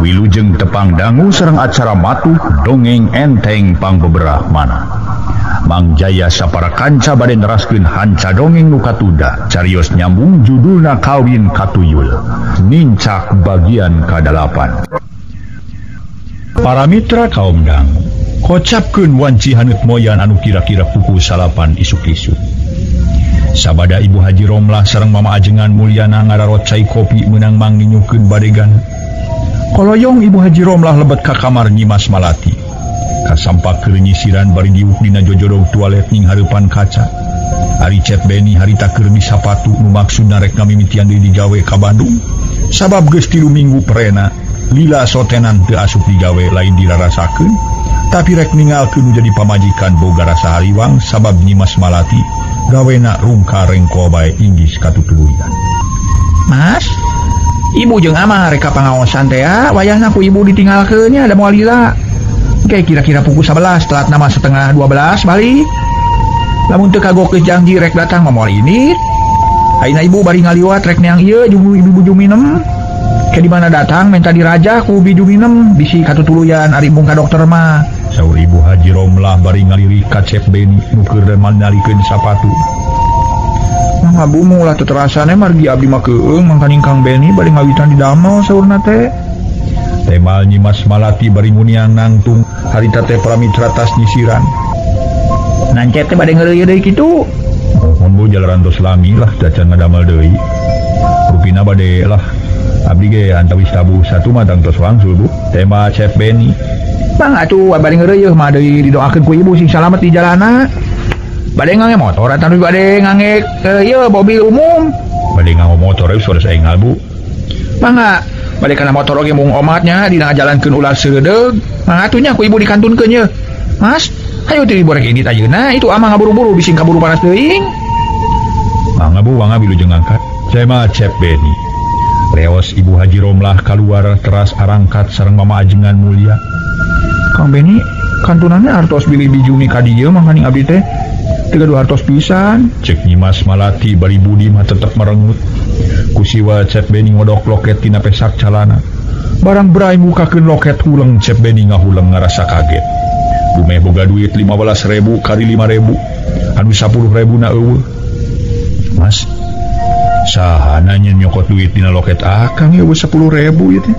Wilujeng tepang dangu sareng acara matuh dongeng enteng pangbeberah mana. Mang Jaya sapara kanca bade neraskeun hanca dongeng nu katunda, carios nyambung judulna Kawin Katuyul, nincak bagian ka-8. Para mitra kaum dangu, kocapkeun wanci haneut moyan anu kira-kira pukul 9 isuk-isuk. Sabada Ibu Haji Romlah sareng Mama Ajengan Mulyana ngararot cai kopi meunang mang ninyuhkeun badegan. Koloyong Ibu Haji Romlah lebet ka kamar Nyimas Malati. Kasampak keur nyisiran bari diuk dina jojodog toilet ning hareupan kaca. Ari Cep Beni harita keur disapatu nu maksudna rek ngamimitian deui digawe ka Bandung. Sabab geus 3 minggu perena, lila sotenan teu asup digawe lain dirarasakeun, tapi rek ningalkeun nu jadi pamajikan boga rasa hariwang sabab Nyimas Malati gawena rungka rengko bae inggis katutuluyan. Mas, ibu jeung amah rek ka pangaosan teh wayahna ku ibu ditinggalkeun nya da moal lila. Kayak kira-kira pukul 11, telat nama 11:30 balik. Lamun teu kagok geus janji rek datang mah moal ini. Ayeuna ibu bari ngaliwat rek neang ieu jeung ibu Juminem. Ke di mana datang minta dirajah ku Bi Juminem bisi katutuluyan ari embung ka dokter mah. Saur Ibu Haji Romlah bari ngalirik ka Cep Beni nu keur manalikeun sapatu. Mangga bumu lah teu terasane margi abdi mah keueung mangkaning Kang Beni bari ngawitan di damel saurna teh. Temal Nyimas Malati bari nguniang nangtung harita teh pramitra tas nyisiran. Nancet teh bade ngeureuyeuh deui kitu. Mohon bu jalaran tos lami lah cacan ngadamel deui. Rupina bade lah abdi ge antawis tabuh satu matang tos wangsul bu. Tema Cep Beni. Bang atuh bade ngeureuyeuh mah deui didoakeun ku ibu sing salamet di jalana. Bade ngange motor atawa bade ngange ieu mobil umum. Bade nganggo motor we suara saengal bu. Mangga bade kana motor oge mung omatnya dina ngajalankeun ulah seudeug. Mangga atuh nya ku ibu dikantunkeun ye. Mas, hayu teu ibu rek indit ayeuna itu amang ngaburu-buru bising kaburu panas teuing. Mangga bu, mangga wilujeng angkat. Tema Cep Beni. Leos Ibu Haji Romlah kaluar teras arangkat sareng Mama Ajengan Mulia. Kang Beni, kantunannya artos bilih bijumi ka dieu mangkaning abdi teh teu gaduh artos pisan. Cek Nyimas Malati bari budi mah tetep merengut. Kusiwa Cep Beni ngodok loket tina pesak calana. Barang berai mukakeun loket huleng Cep Beni ngahuleng ngarasa kaget. Dumeh boga duit 15.000 kali 5.000 anu 10.000 na eueuh. Mas, saha nanya nyokot duit dina loket akang eueuh 10.000 ieu teh.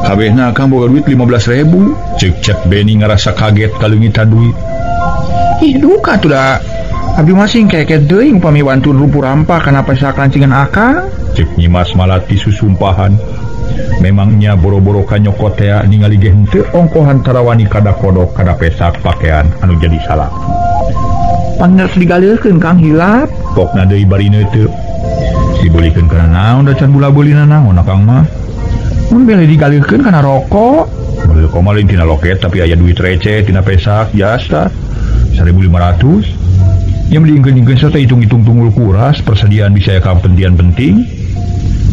Kabehna akang boga duit 15.000. Cek Cep Beni ngarasa kaget kaleungitan duit. Ih duka tuh da. Abdi masing keket deui upami wantun rupu rampa kana pesak lancingan akang. Cek Nyimas Malati susumpahan. Memangnya boro-boro ka nyokot tea ningali ge henteu ongkohan tarawani kada kodok kada pesak pakaian anu jadi salah. Pangeus digaleukeun Kang hilap. Pokna deui bari neuteup. Dibelikeun kana naon da can bula-beulina naon akang mah. Mun bele digaleukeun kana rokok. Beli koma lain tina loket tapi aya duit receh tina pesak jasa 1.500. Yang diingkeun-ingkeun serta hitung-hitung tunggul kuras persediaan bisa ya kapentian penting.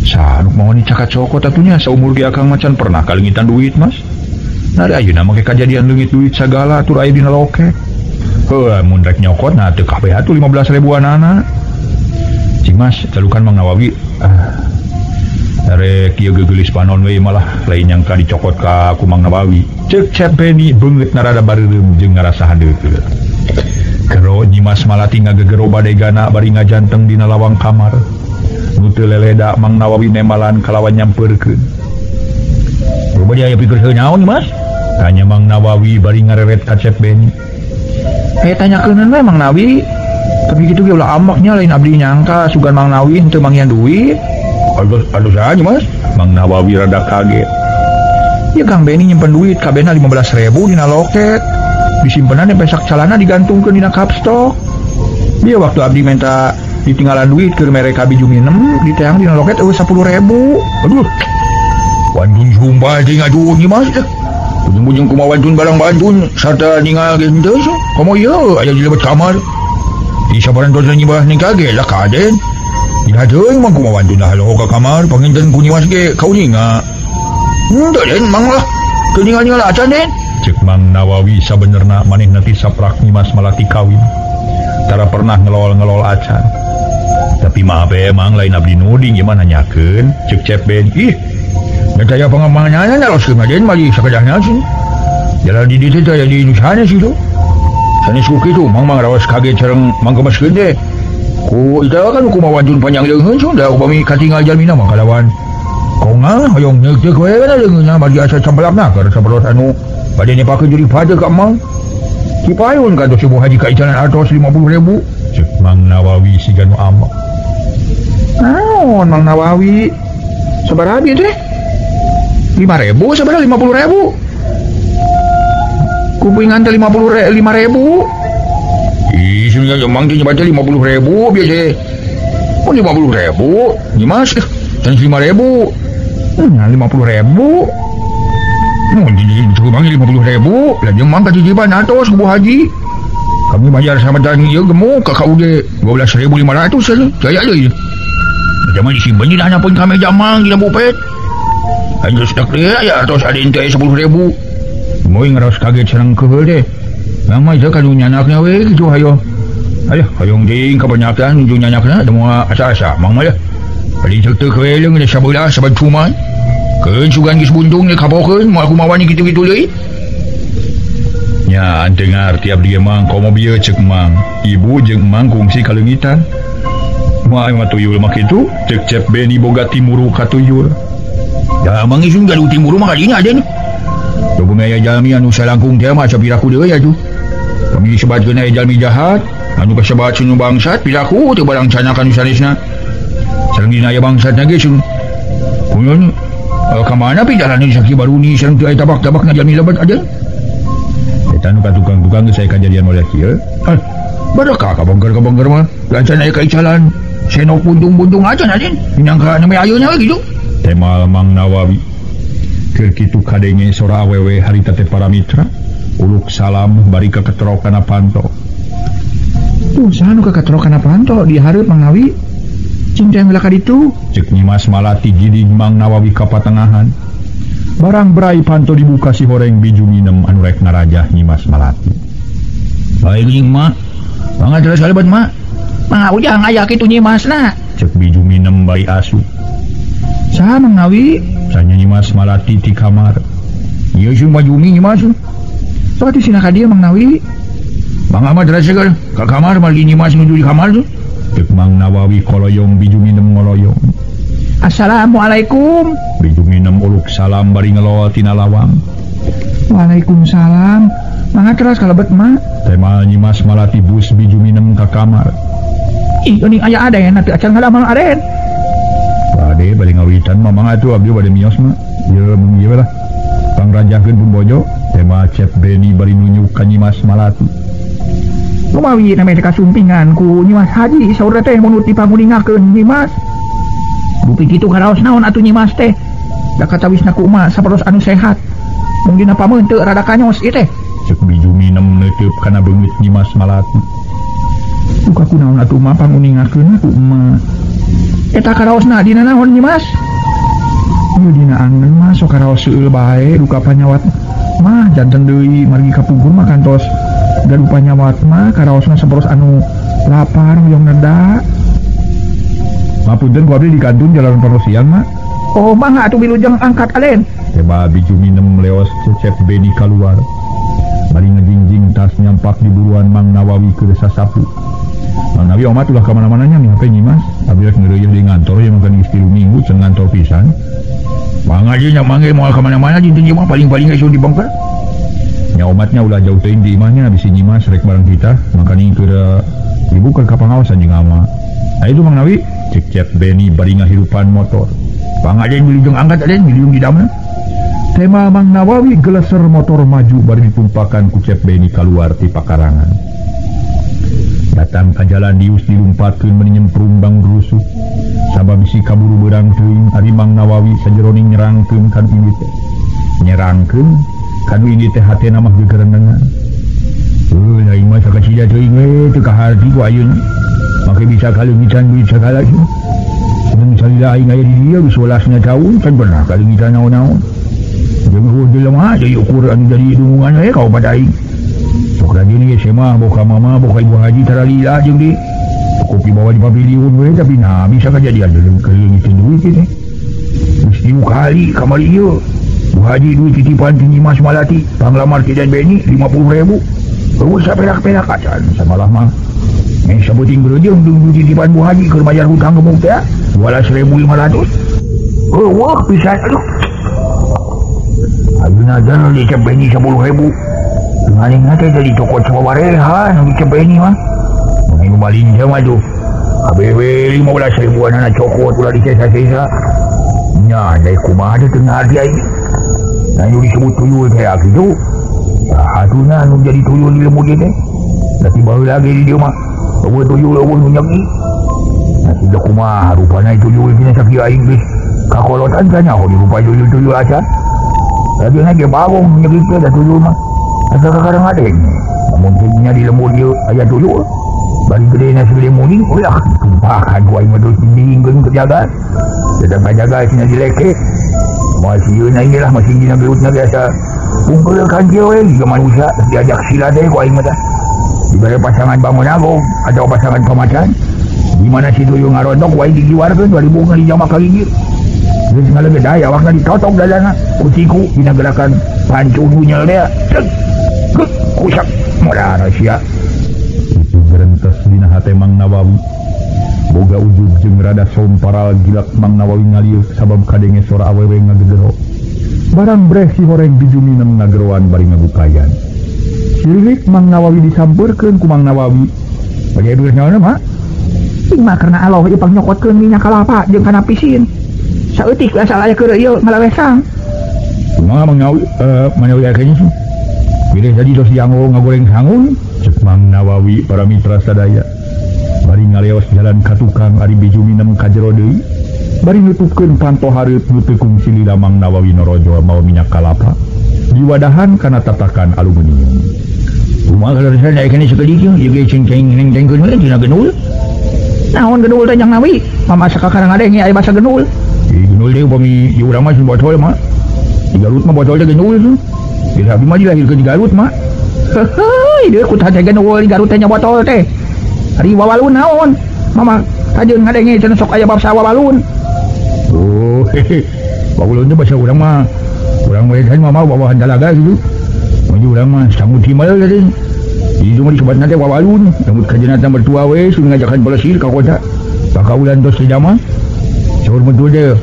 Sanuk mau ni cakat cokot atunya saumur ge akang macan pernah kalengitan duit mas. Nah ayeuna mah kajadian leungit duit sagala atur aya dina loket. Heuh mun rek nyokot nah teu kabeh atuh 15 ribuanana. Cing mas calukan Mang Nawawi. Rek ieu geugeulis panon we malah lain nyangka dicokot ka ku Mang Nawawi. Ceuk Cep Beni beungeut narada bareureum jeung ngarasa handeukeut. Gero Nyimas Malati ngagegero badegana bari ngajanteng dina lawang kamar. Nu teu leleda Mang Nawawi nembalan kalawan nyampeurkeun. Loba aya pikir heuh naon Mas? Tanya Mang Nawawi bari ngareret ka Cep Beni. Tanyakeun we Mang Nawawi. Tapi kitu ge ulah ambaknya lain abdi nyangka sugan Mang Nawawi henteu manggihan duit. Aduh, aduh saja Mas. Mang Nawawi rada kaget. Ya Kang Beni nyimpen duit kabehna 15.000 dina loket. Disimpenan di pesak calana digantungkeun dina kapstok. Dia waktu abdi minta ditinggalan duit keur mere ka Bijuminem diteang dina loket eueuh 10.000. Aduh. Wantun sumpah jeung aduh ni Mas. Bujung-bujung kumaha wantun barang bantun sarta ningal ge henteu so. Komo ieu aya di lebet kamar. Di sabaran tos nyibah ning kage lah kaden. Dina deui mah kumaha wantun lah ka kamar panginten ku Nyimas ge kauninga. Henteu den mang lah. Teu ningal-ningal acan den. Cek Mang Nawawi sabenerna manehna ti saprak Nyimas Malati kawin. Tara pernah ngelol-ngelol acan. Tapi maaf emang lain abdi nuding gimana nanyakeun. Cek Cep Ben, ih Da taya pangamanana naroskeun Aden mali sakedahna sih. Jalan di dieu teh aya di nu sanes itu. Sanes ku kitu mang mang raos kaget sareng mangkemeskeun teh. Ku itu kan kumaha wancun panjang leungeun sun da upami katingal jalmina mah kalawan. Konga hoyong neuk-neuk we na leungeunna bagi asa campelakna keur saperos anu bade nepakeun juri pade ka emang. Kipayun ka Ibu Haji ka icalan atos 50.000. Cek Mang Nawawi siga nu amek. Naon Mang Nawawi? Sabaraha bieu teh? 5.000 sabaraha 50.000? Kupingan teh 5.000. Ih, sebenarnya mang teh nyebat 50.000 bieu teh. Oh 50.000, Nyimas dan 5.000. Nya 50.000. Nu jadi bang 50.000, lajeng mang kacicipan atos ku Bu Haji. Kami bayar sama tani ieu gemuk ka KUD 12.500 saja. Jaya deui. Zaman disimpen di dana pun kami jamang dina bupet. Anjir sedak deui aya atos aden teh 10.000. Moy ngaraos kaget sareng keheul teh. Mang mah ka nu nyanakna we kitu hayo. Ayo hoyong deui kabanyakan nuju nyanakna da moal asa-asa mang mah. Paling ceuk teu we leung sabelah saban cuma. Keun sugan geus buntung nya kapokeun moal kumaha wani kitu-kitu deui. Nya dengar tiap dia mang komo bieu ceuk mang. Ibu jeung mang kungsi kaleungitan. Moal mah tuyul mah kitu cek Cep Beni boga timuru ka tuyul. Da mang isun gaduh timuru mah kadinya aden. Teu aya jalmi anu salangkung teh mah sapiraku deui atuh. Kami disebatkeun aya jalmi jahat, anu kasebat sunu bangsat piraku teu barang cana ka nu sanesna. Sareng dina aya bangsatna ge sun. Kuyon ka mana pi jalan saki baruni sareng teu aya tabak-tabakna jalmi lebat aden. Eta nu ka tukang-tukang geus aya kajadian model kieu. Ah, baraka ka bongkar-kabongkar mah. Lancan aya kaicalan. Senok buntung-buntung aja aden. Nyangka nami ayeuna we kitu. Temal Mang Nawawi. Keur kitu kadenge sora awewe harita teh para mitra. Uluk salam bari kaketrok kana panto. Tuh saha nu kaketrok kana panto di hareup Mang Nawawi? Cing teh heula ka ditu. Ceuk Nyimas Malati giding Mang Nawawi ka patengahan. Barang berai panto dibuka si horeng biju minem anu rek ngarajah Nyimas Malati. Bae geuning mah. Mangga terus kalebet mah. Mangga ujang aya kitu Nyimasna. Ceuk biju minem bari asu. Saha Mang Nawawi? Sanya Nyimas Malati ti kamar. Ieu sing bajumi Nyimas. Sok atuh sina ka dieu Mang Nawawi. Mangga mah terus ka kamar margi Nyimas nuju di kamar tuh. Ceuk Mang Nawawi koloyong biju minem ngoloyong. Assalamualaikum. Biju minem uluk salam bari ngelol tina lawang. Waalaikumsalam. Mangga teras kalebet mah. Tema Nyimas Malati bus biju minem ka kamar. Ih, geuning aya aden atuh acan ngadamal aden. Bade bade ngawitan mah mangga atuh abdi bade mios mah. Ieu mun ieu lah. Pangrajahkeun pun bojo. Tema Cep Beni bari nunjuk ka Nyimas Malati. Lumawi namanya teh kasumpingan ku Nyimas Haji saur teh mun dipanguningakeun Nyimas. Dupi kitu karaos naon atuh Nyimas teh. Da katawisna ku emak saparos anu sehat. Mung dina pameun teu rada kanyos ieu teh. Ceuk biju minem neuteub kana beungeut Nyimas Malati. Duka kunaon atuh mah panguningakeun ku emak. Eta karaosna dina naon Nyimas? Ieu dina angen mah sok karaos seueul bae duka panyawat mah janten deui margi kapungkur mah kantos gaduh panyawat mah karaosna saparos anu lapar hoyong neda. Mapunten ku abdi di kantun jalan parosian mah. Oh mangga atuh wilujeng angkat alen. Tema biju minem leos Cecep Beni kaluar. Bari ngejingjing tas nyampak di buruan Mang Nawawi keur sasapu. Mang Nawawi omat ulah ka mana-mananya nih HP Nyimas. Abdi rek ngeureuyeuh di ngantor ya mangkan geus 3 minggu can ngantor pisan. Mangga jeung nya mangge moal ka mana-mana dinten ieu mah paling-paling geus dibongkar. Nya omatnya ulah jauh teuing di imahnya bisi Nyimas rek bareng kita mangkaning keur dibuka ka pangaosan jeung ama. Nah itu Mang Nawawi cek Cep Beni bari ngahirupan motor. Mangga jeung wilujeng angkat aden wilujeng di damna. Tema Mang Nawawi geleser motor maju bari dipumpakan ku Cep Beni kaluar ti pakarangan. Datang ka jalan dius dilumpatkeun meuni nyemprung bang rusuk. Sabab bisi kaburu beurang teuing ari Mang Nawawi sajeroning nyerangkeun ka nu indit teh. Nyerangkeun ka nu indit teh hatena mah gegerenengan. Heuh, aing mah sakacida teuing we teu kaharti ku ayeuna. Make bisa kaleungitan duit sagala. Seneng salila aing aya di dieu geus 11 taun can pernah kaleungitan naon-naon. Jeung heuh jelema deui ukur anu jadi dungungan we ka obat aing. Sok rajin ge mah boka mama boka ibu haji taralila jeung di kopi bawa di pavilion we tapi nah bisa kejadian deui kaleungitan duit teh. Geus 3 kali kamari ieu. Bu Haji duit titipan ti Nyimas Malati, panglamar ti Den Beni 50.000. Eueuh saperak-perak acan samalah mah. Ngan sabuting gereujeng jeung duit titipan Bu Haji keur bayar hutang gemuk teh 12.500. Eueuh pisan aduh. Ayeuna jan di Cep Beni 10.000. Ngaling teh jadi cokot sabarehan di Cep Beni mah. Mun maling mah aduh. ABW 15.000-an anak cokot ulah disesa-sesa. Nya dai kumaha teh teu ngarti aing. Nah nu disebut tuyul teh kitu. Sahatuna nu jadi tuyul di lembut teh. Da tiba heula ge di dieu mah. Eueuh tuyul eueuh nu nyegi. Nah siga kumaha rupana tuyul dina sakieu aing geus kakolotan teh nyaho dirupa tuyul-tuyul acan. Lagi ge bagong nyegi teh da tuyul mah. Asa kakarang adeng. Mun teh nya di lembut ieu aya tuyul. Bari gede na segede muning, ulah tumpahan ku aing mah terus dingkeun kejaga. Sedang kajaga cenah dileke. Masih ieu na lah masih dina geutna biasa. Pungkeul kan kieu we jiga manusia diajak sila teh ku aing mah tah. Dibere pasangan bangun agung atau pasangan pamacan. Di mana si tuyul ngarodok ku aing digiwarkeun 2000 ngalijama ka gigir. Geus ngalegeday awakna ditotok dadana ku siku dina gerakan pancu dunyel teh. Cek. Kusak modal sia. Gerentes dina hate Mang Nawawi. Boga ujug jeung rada somparal gilak Mang Nawawi ngalieu sabab kadenge sora awewe ngagegero. Barang breh si horeng bijuminem ngageroan bari ngabukayan. Sirilik Mang Nawawi disampeurkeun ku Mang Nawawi. Bade duit naon mah? Cing mah karena Allah ieu pangnyokotkeun minyak kalapa jeung kana pisin. Saeutik asal aya keur ieu ngalawesang. Kumaha Mang Nawawi Mang Nawawi aya kayaknya sih. Bilih jadi tos dianggo ngagoreng sangun. Cek Mang Nawawi para mitra sadaya. Bari ngaleos jalan ka tukang ari bijuminem ka jero deui. Bari nutupkeun panto hareup nu teu kungsi lila Mang Nawawi norojol mawa minyak kalapa diwadahan kana tatakan aluminium. Kumaha kaleresan aya keneh sakedik ieu ge ceng-ceng neng-tengkeun we dina genul. Naon genul teh Jang Nawi? Mama sakakarang adenge aya basa genul. Di genul teh upami di urang mah botol mah. Di Garut mah botol teh genul tuh. Di abi mah dilahirkeun di Garut mah. Heuheuy, deui ku teh genul di Garut teh nya botol teh. Ari wawalun naon? Mama kajeun ngadenge cenah sok aya basa wawalun. Oh, hehe. Wawalun teh basa urang mah. Urang we teh mah bawahan dalaga gitu. Mun urang mah sanggut himal teh. Di mah disebatna teh wawalun. Sanggut kajeunna teh mertua we sun ngajakan pelesir ka kota. Pakaulan tos teh mah. Saur mentua teh.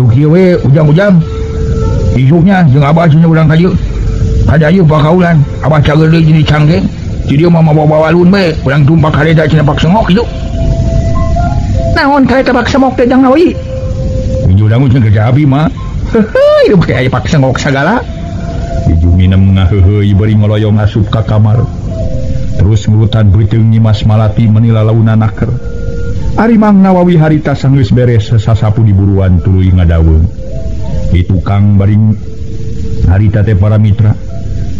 Du kieu we ujang-ujang. Isuknya jeung abah cenah urang ka dieu. Kada ieu pakaulan, abah cager deui jadi cangkeng. Di dieu mah mawa wawalun we, urang tumpak kareta cenah pak sengok kitu. Naon kareta pak sengok teh Jang Nawawi? Urang cenah kerja abi mah. Heuheuy, ieu make aya pak sengok sagala. Bijuminem ngaheuheuy bari ngoloyong asup ka kamar. Terus ngurutan beuteung Nyimas Malati menila launa naker. Ari Mang Nawawi harita sanggeus beres sasapu di buruan tuluy ngadaweung. Di tukang baring harita teh para mitra.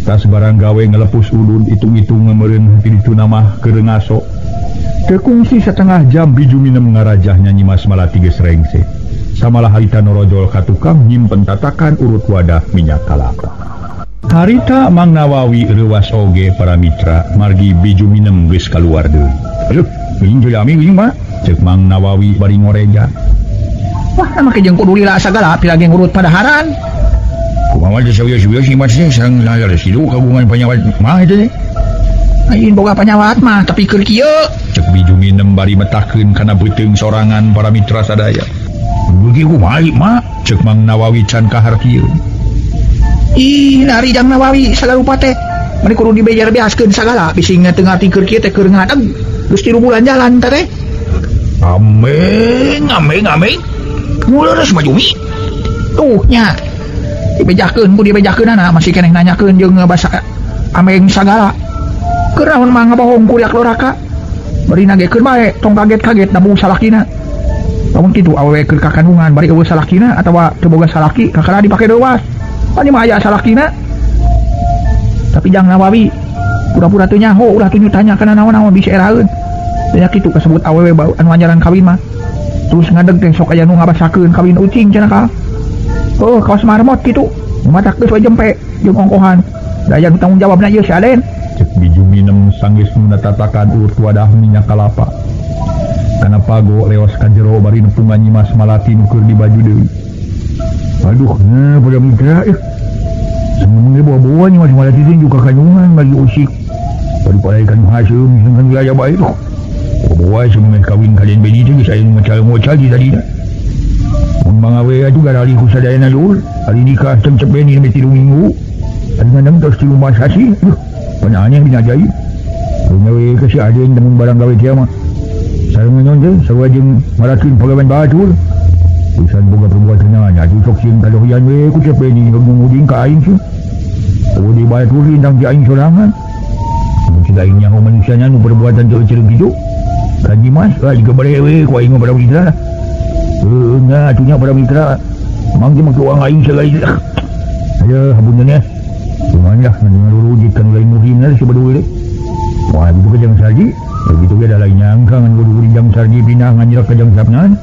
Tas barang gawe ngelepus udun hitung-hitung ngemeureun ti ditu mah keur ngaso. Teu kungsi setengah jam bijuminem ngarajahnya Nyimas Malati geus rengse. Samalah harita norojol ka tukang nyimpen tatakan urut wadah minyak kalapa. Harita Mang Nawawi reuwas oge para mitra margi bijuminem geus kaluar deui. Aduh, geuning jalmi geuning mah. Ceuk Mang Nawawi bari ngoreja. Wah, make jeung kudu lila sagala pira ge ngurut padaharan. Kumaha teh sawieu-sawieu sih mah sareng sidu kagungan panyawat mah eta teh. Aing boga panyawat mah tapi keur kieu. Ceuk bijuminem bari metakeun kana beuteung sorangan para mitra sadaya. Beuki kumaha mah? Ceuk Mang Nawawi can kahartieun. Ih, nari Jang Nawawi sagala rupa teh. Mani kudu dibejar-beaskeun sagala bisi teu ngarti keur kieu teh keur ngadeg. Geus 3 bulan jalan teh. Ameng, ameng, ameng. Muleres mah Jumi. Tuh nya. Dibejakeun ku dibejakeunana masih keneh nanyakeun jeung basa ameng sagala. Keur naon mah ngabohong kuriak loraka. Bari nagekeun bae tong kaget-kaget nabung salakina. Lamun kitu awewe keur kakandungan bari eueuh salakina atawa teu boga salaki kakara dipake deuas. Pan mah aya salakina. Tapi Jang Nawawi pura-pura teu nyaho ulah tunyu tanya kana naon-naon bisa eraeun. Nya kitu kasebut awewe anu anjaran kawin mah. Terus ngadeg teh sok aya nu ngabasakeun kawin ucing cenah ka. Oh, kaos marmot kitu. Matak geus we jempe jeung ongkohan. Daya nu tanggung jawabna ieu si Aden. Cek bijuminem sanggeus nu natatakan urut wadah minyak kalapa. Kana pago leos ka jero bari nepungan Nyimas Malati nu keur dibaju deui. Aduh, nah pada mitra eh. Semennya bawa-bawa Nyimas Malati teh juga kandungan bagi usik. Pada ikan haseum kan wilayah bae tuh. Bawa semennya kawin kalian Beni teh geus aya nu ngocal-ngocal di tadina. Mun mangawe atuh garali ku sadayana dul. Ari nikah cep Beni nembe 3 minggu. Ari ngandang tos 3 sasi. Duh, pananya dina ajaib. Nyawe ke si Aden namun barang gawe dia mah. Sareng nyon teh sarua jeung marakeun pagawean batur. Urusan boga perbuatan nya atuh sok sieun kadohian we ku Cep Beni ngumuding ka aing sih. Eueuh di batur lintang ti aing sorangan. Mun si aing nyaho manusianya nu perbuatan teu ceureuh kitu. Kan Nyimas ah digebere we ku aing mah pada mitra. Heueuh nya atuh nya pada mitra. Mang teh make uang aing sagala. Ayo hapunten ya. Cuman lah ngarurujit kan lain muhimna si badul. Wah, gitu ke Jang Sarji. Begitu ge da lain nyangka ngan kudu Jang Sarji pindah nganjrek ka Jang Sapnan.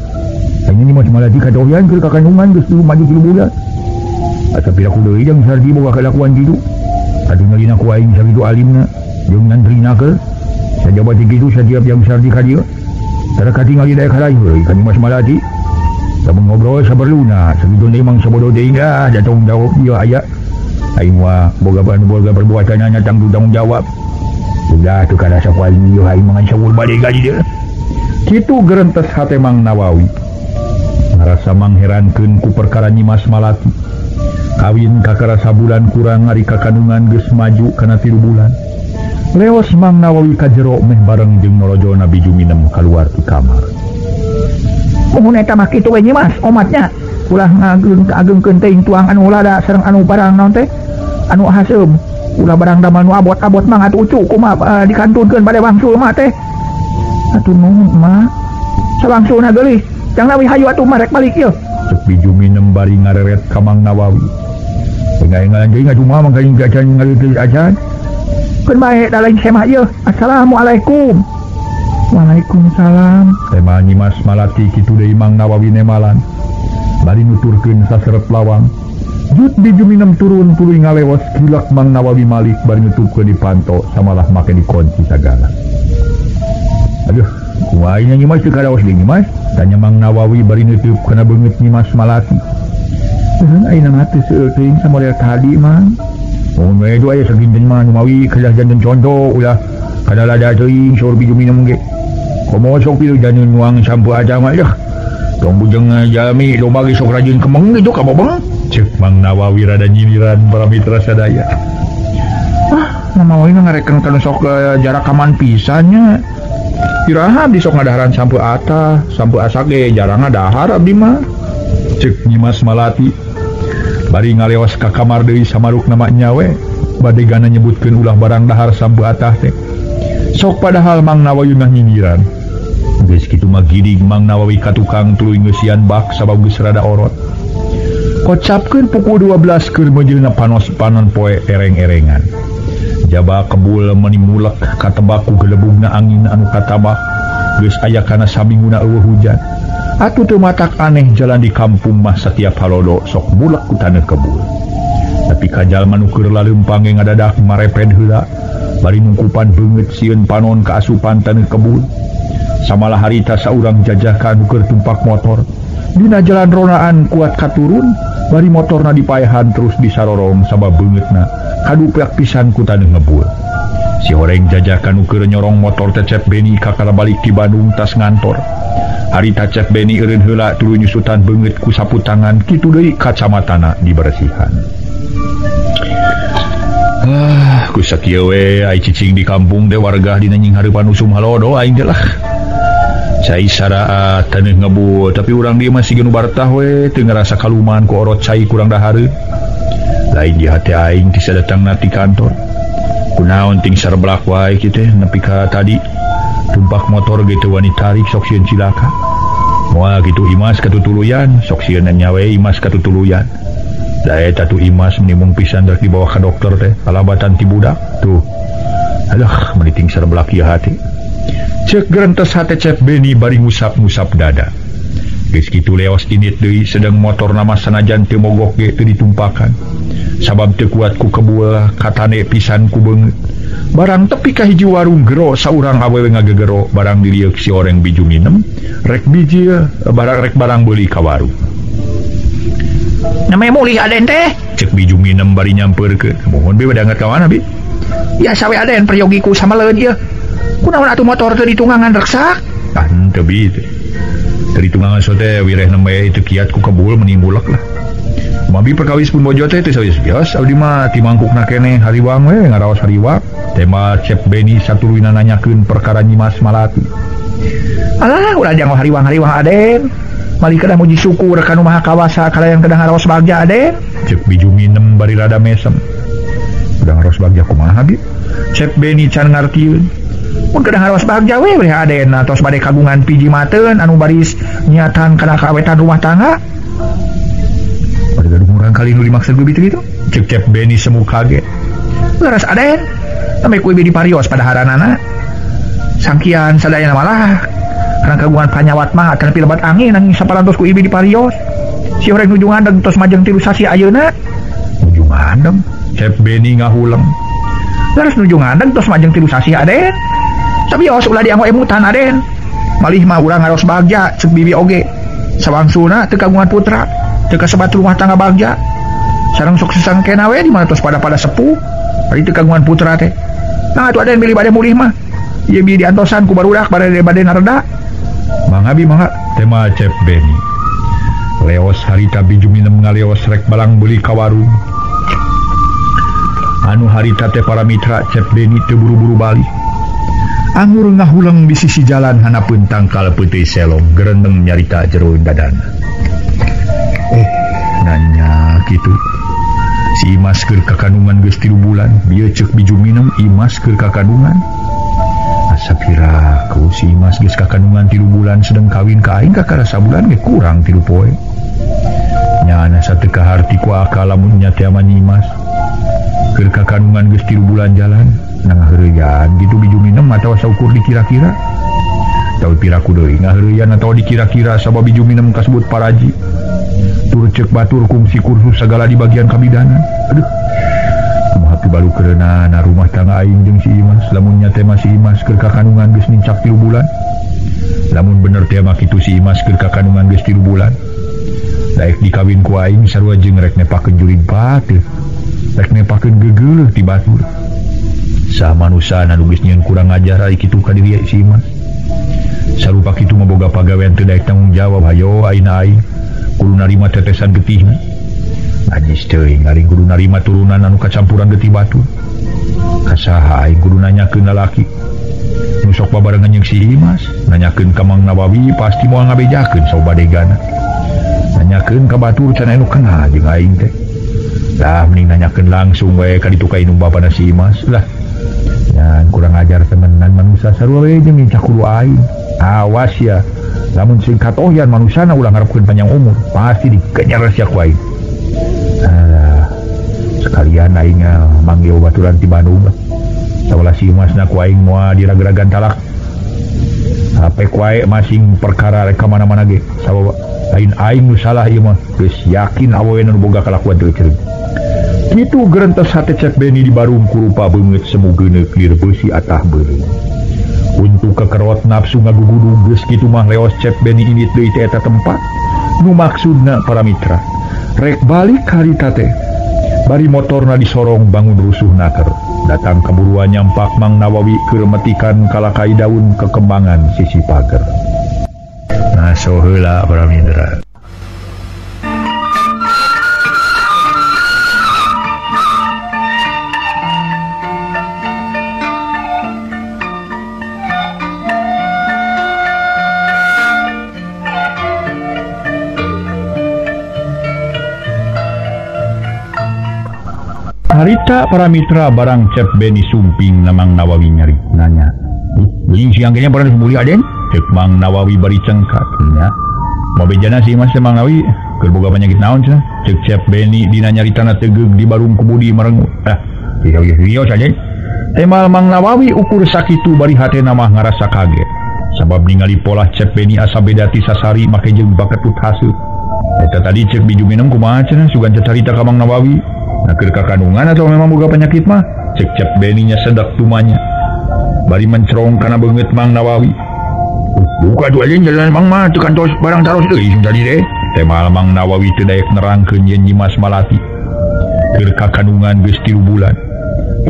Aing Nyimas Malati katohian keur kakandungan geus maju 3 bulan. Asa piraku deui Jang Sarji boga kalakuan kitu. Atuh ngalina ku aing sakitu alimna jeung ngantrina keur. Sajaba ti kitu satiap Jang Sarji ka dieu. Tara katingali daek harayu euy ka Nyimas Malati. Lamun ngobrol saperluna, sakitu deui mang sabodo teuing dah da tanggung jawab ieu aya. Aing mah boga perbuatanna tanggung jawab. Udah tuh kada sok aing ieu aing mangan sawul bade ka dieu. Kitu gerentes hate Mang Nawawi. Ngarasa mangherankeun ku perkara Nyimas Malati. Kawin kakara sabulan kurang ari kakandungan geus maju kana 3 bulan. Leos Mang Nawawi ka jero meh bareng jeung Norojo Nabi Juminem kaluar ti kamar. Muhun eta mah kitu we Nyimas omatnya. Ulah ngageung-agengkeun teuing tuang anu lada sareng anu barang naon teh? Anu haseum. Ulah barang damel nu abot-abot mah atuh ucu kumaha dikantunkeun bade wangsul mah teh. Atuh nuhun mah. Sawangsulna geulis. Jang Nawi hayu atuh mah rek balik ieu. Cek Bijuminem bari ngareret ka Mang Nawawi. Enggal-enggalan deui ngatuh mah mangkaning acan ngaleuteus acan. Keun bae da lain semah ieu. Assalamualaikum. Waalaikumsalam. Tema Nyimas Malati kitu deui Mang Nawawi nemalan. Bari nuturkeun saseret lawang. Jut Bijuminem turun tuluy ngalewos kilak Mang Nawawi malik bari nutupkeun di panto samalah make dikunci sagala. Aduh, kumaha Nyimas teu karaos deui Nyimas? Tanya Mang Nawawi bari nutup kana beungeut Nyimas Malati. Heuh ayeuna mah teu seueur teuing samodel tadi Mang. Mun we aya saginten mah nu mawi kedah janten contoh ulah kada lada teuing saur Bijuminem ge. Komo sok pilu janten nuang sampu aja mah dah. Tong bujeng jalmi domba ge sok rajin kemeng gitu ka bobeng. Cek Mang Nawawi rada nyindiran para mitra sadaya. Ah, Mang Nawawi ngareken kana sok jarak kaman pisan nya. Iraha abdi sok ngadaharan sampu atah, sampu asak ge jarang ngadahar abdi mah. Cek Nyimas Malati. Bari ngaleos ka kamar deui samarukna mah nya we, bade gana nyebutkeun ulah barang dahar sampu atah teh. Sok padahal Mang Nawawi mah nyindiran. Geus kitu mah gidig Mang Nawawi ka tukang tuluy ngeusian bak sabab geus rada orot. Kocapkeun pukul 12 keur meujeuhna panos panon poe ereng-erengan. Jaba kebul meuni mulek katebak ku gelebugna angin anu katabah geus aya kana saminguna eueuh hujan. Atuh teu matak aneh jalan di kampung mah setiap halodo sok mulek ku taneuh kebul. Tapi ka jalma nu keur laleumpang ge ngadadak mareped heula bari nungkupan beungeut sieun panon kaasupan taneuh kebul. Samalah harita saurang jajakan nu keur tumpak motor. Dina jalan ronaan kuat katurun bari motorna dipaehan terus disarorong sabab beungeutna kaduplak pisan ku taneuh ngebul. Si horeng jajakan nu keur nyorong motor teh Cep Beni kakara balik ti Bandung tas ngantor. Harita Cep Beni eureun heula tuluy nyusutan beungeut ku sapu tangan kitu deui kacamatana diberesihan. Ah, ku sakieu we ai cicing di kampung teh warga dina nying hareupan usum halodo aing teh lah. Cai saraa taneuh ngebul tapi urang dieu masih genu bartah we teu ngarasa kaluman ku orot cai kurang dahareun. Lain di hati aing ti sadatangna ti kantor. Kunaon ting sarblak wae kitu teh nepi ka tadi. Tumpak motor ge teu wani tarik sok sieun cilaka. Moal kitu Imas katutuluyan, sok sieun nya we Imas katutuluyan. Da eta tuh Imas menimung pisan rek dibawa ka dokter teh, kalabatan ti budak tuh. Alah, meuni ting sarblak ieu hati. Cek gerentes hate Cep Beni bari ngusap-ngusap dada. Geus kitu leos init deui sedang motor nama sanajan teu mogok ge teu ditumpakan. Sabab teu kuat ku kebul katane pisan ku beungeut. Barang tepi ka hiji warung gero saurang awewe ngagegero barang dilieuk si oreng Bijuminem rek bijil barang rek barang beuli ka warung. Namanya mulih Aden teh. Cek Biju Minem bari nyamperkeun. Mohon bi bade angkat ka mana bi? Ya sawe Aden peryogiku sameleun ieu. Kunaon atuh motor teu ditunggangan reksak? Ah henteu bi teh. Teu ditunggangan so teh wireh nembe teu kiat ku kebul mending bulek lah. Mabi perkawis pun bojo teh teu sawios bios abdi mah ti mangkukna keneh hariwang we ngaraos hariwang. Tema Cep Beni satuluyna nanyakeun perkara Nyimas Malati. Alah ulah janggo hariwang-hariwang Aden. Malih kedah muji syukur ka nu Maha Kawasa kalayan kedah ngaraos bagja Aden. Cek Biju Minem bari rada mesem. Udah ngaraos bagja kumaha bi? Cep Beni can ngartieun. Mun kedah ngaraos bagja we bari Aden atos bade kagungan pijimateun anu baris niatan kana kawetan rumah tangga. Bade gaduh murang kali nu dimaksud geus kitu. Cek Cep Beni semu kaget. Leres Aden. Sampai ku ibi diparios pada haranana. Sangkian sadayana malah karena kagungan panyawat mah akan pilebat angin nanging saparantos ku ibi diparios. Si horeng nuju ngandeng tos majeng 3 sasi ayeuna. Nuju ngandeng? Cep Beni ngahuleng. Leres nuju ngandeng tos majeng 3 sasi Aden. Sabios ulah dianggo emutan Aden. Malih mah urang ngaros bagja cek bibi oge. Sawangsuna teu kagungan putra, teu kasebat rumah tangga bagja. Sareng sok sesangkena we di mana tos pada-pada sepuh. Ari teu kagungan putra teh. Nah atuh Aden bilih bade mulih mah. Ieu bi diantosan ku barudak bade nareda. Mangga bi mangga tema Cep Beni. Leos harita Biju Minem ngaleos rek balang beuli ka warung. Anu harita teh para mitra Cep Beni teu buru-buru balik. Angur ngahuleng di sisi jalan hanapeun tangkal peuteui selong gerendeng nyarita jero dadana. Nanya kitu. Si Imas keur kakandungan geus 3 bulan, bieu ceuk Biju Minem Imas keur kakandungan. Asa piraku si Imas geus kakandungan 3 bulan sedang kawin ka aing kakara sabulan ge kurang 3 poe. Nyana sateu kaharti ku akal lamun nya teh ama Nyimas. Keur kakandungan geus 3 bulan jalan, ngaheureyan kitu Biju Minem atawa saukur dikira-kira. Tahu piraku deui ngaheureyan atawa dikira-kira sabab Biju Minem kasebut paraji. Tur cek batur kungsi kursus segala di bagian kabidanan. Aduh. Kumaha pibalu keureunana rumah tangga aing jeung si Imas lamun nya teh si Imas keur kakandungan geus nincak 3 bulan. Lamun bener teh mah kitu si Imas keur kakandungan geus 3 bulan. Daek dikawin ku aing sarua jeung rek nepakeun jurig pateuh. Rek nepakeun gegeuleuh ti batur. Saha manusa anu geus nyieun kurang ajar ari kitu ka diri si Imas. Sarupa kitu mah boga pagawean teu daek tanggung jawab hayo aina aing. Kudu narima tetesan getihna. Najis teuing aing kudu narima turunan anu kacampuran getih batur. Kasaha aing kudu nanyakeun lalaki. Nu sok babarengan jeung si Imas, nanyakeun ka Mang Nawawi pasti moal ngabejakeun sabadegana. Nanyakeun ka batur can anu kenal jeung aing teh. Lah mending nanyakeun langsung we ka ditu ka indung bapana si Imas lah. Nyan kurang ajar temenan manusia sarua we jeung nincak kudu aing. Awas ya. Lamun sing katohyan manusana ulah ngarepkeun panjang umur, pasti dikenyar sia ku aing. Alah, sekalian aing manggil baturan ti Bandung. Sawalah si Imasna ku aing moal diragragan talak. Hape ku aing masing perkara rek ka mana-mana ge. Sabab lain aing nu salah ieu mah, geus yakin awewe nu boga kalakuan teu ceurik. Kitu gerentes hate Cep Beni di barung kurupa beungeut semu geuneuk lir beusi atah beureum. Untuk kekerot nafsu ngagugudu geus kitu mah leos Cep Beni indit deui teh eta tempat. Nu maksudna para mitra rek balik harita teh. Bari motorna disorong bangun rusuh naker. Datang keburuan nyampak Mang Nawawi keur metikan kalakai daun kekembangan sisi pager. Nah so heula para mitra. Harita para mitra barang Cep Beni sumping Mang Nawawi nyari nanya. Beli siang kayaknya pernah disembuli Aden? Cek Mang Nawawi bari cengkat nya. Mau bejana si Mas Mang Nawawi keur boga penyakit naon cenah? Cek Cep Beni dina nyaritana tegeug di barung kebudi merengut. Ah, iya saja. Temal Mang Nawawi ukur sakitu bari hatena mah ngarasa kaget. Sabab ningali pola Cep Beni asa beda ti sasari make jeung baketut haseut. Eta tadi cek Biju Minem kumaha cenah sugan cacarita ka Mang Nawawi. Nah keur kakandungan atau memang boga penyakit mah? Cek Cep Beninya sedak tumanya. Bari mencerong kana beungeut Mang Nawawi. Buka dua aja jalan Mang mah teu kantos barang taros deui tadi deh. Temal Mang Nawawi teu daek nerangkeun yen Nyimas Malati keur kakandungan geus 3 bulan.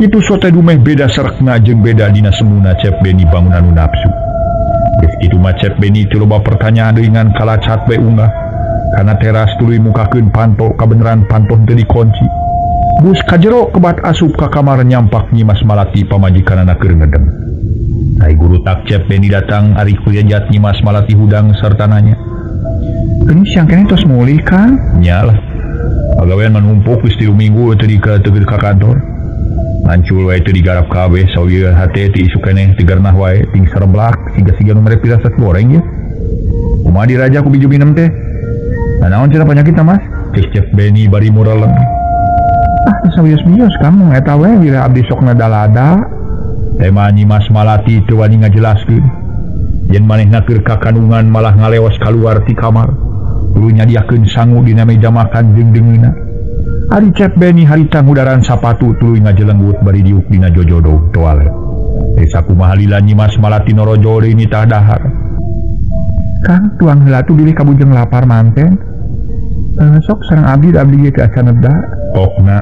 Kitu sote dumeh beda serekna jeung beda dina semuna Cep Beni bangun anu nafsu. Geus kitu mah Cep Beni teu loba pertanyaan deui ngan kalacat we unggah. Kana teras tuluy mukakeun panto kabeneran panto teu dikunci. Bus kajero kebat asup ka kamar nyampak Nyimas Malati pamajikanana keur ngedeng. Ai guru tak Cep Beni datang ari kuyajat Nyimas Malati hudang sarta nanya. Geuning siang keneh tos mulih Kang? Nya lah. Pagawean manumpuk geus 3 minggu teu ka kantor. Mancul wae teu digarap kabeh sawieu hate ti isuk keneh teu wae ting sereblak siga-siga nu mere pirasat goreng ye. Kumaha diraja ku biju minem teh? Nah, naon cenah penyakitna Mas? Cek Cep Beni bari mureleng. Ah, sawios-bios kamu eta we wira abdi sok ngadalada. Tema Nyimas Malati teu wani ngajelaskeun. Yen manehna keur kakandungan malah ngalewas kaluar ti kamar. Tuluy nyadiakeun sangu dina meja makan jeung deungeunna. Ari Cep Beni harita ngudaran sapatu tuluy ngajelenggut bari diuk dina jojodog toalet. Teh sakumaha lila Nyimas Malati norojo deui nitah dahar. Kang tuang heula tuh bilih kabujeng lapar manten. Sok sareng abdi abdi ge teu acan neda. Pokna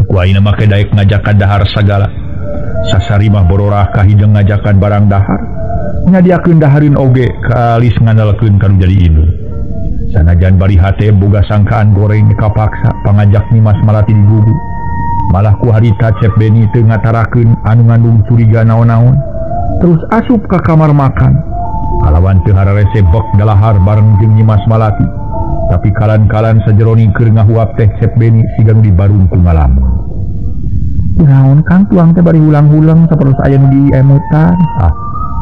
ku ayeuna make daek ngajakan dahar sagala. Sasari mah bororah kahijeng ngajakan barang dahar. Nyadiakeun dahareun oge kalis ngandalkeun ka nu jadi indung. Sanajan bari hate boga sangkaan goreng kapaksa pangajak Nyimas Malati digugu. Malah ku harita Cep Beni teu ngatarakeun anu ngandung curiga naon-naon. Terus asup ka kamar makan. Kalawan teu hararese bek dalahar bareng jeung Nyimas Malati. Tapi kalan-kalan sajeroning keur ngahuap teh Cep Beni siga nu dibarung ku ngalamun. Kunaon Kang tuang teh bari hulang-hulang sapertos aya nu diemutan. Ah,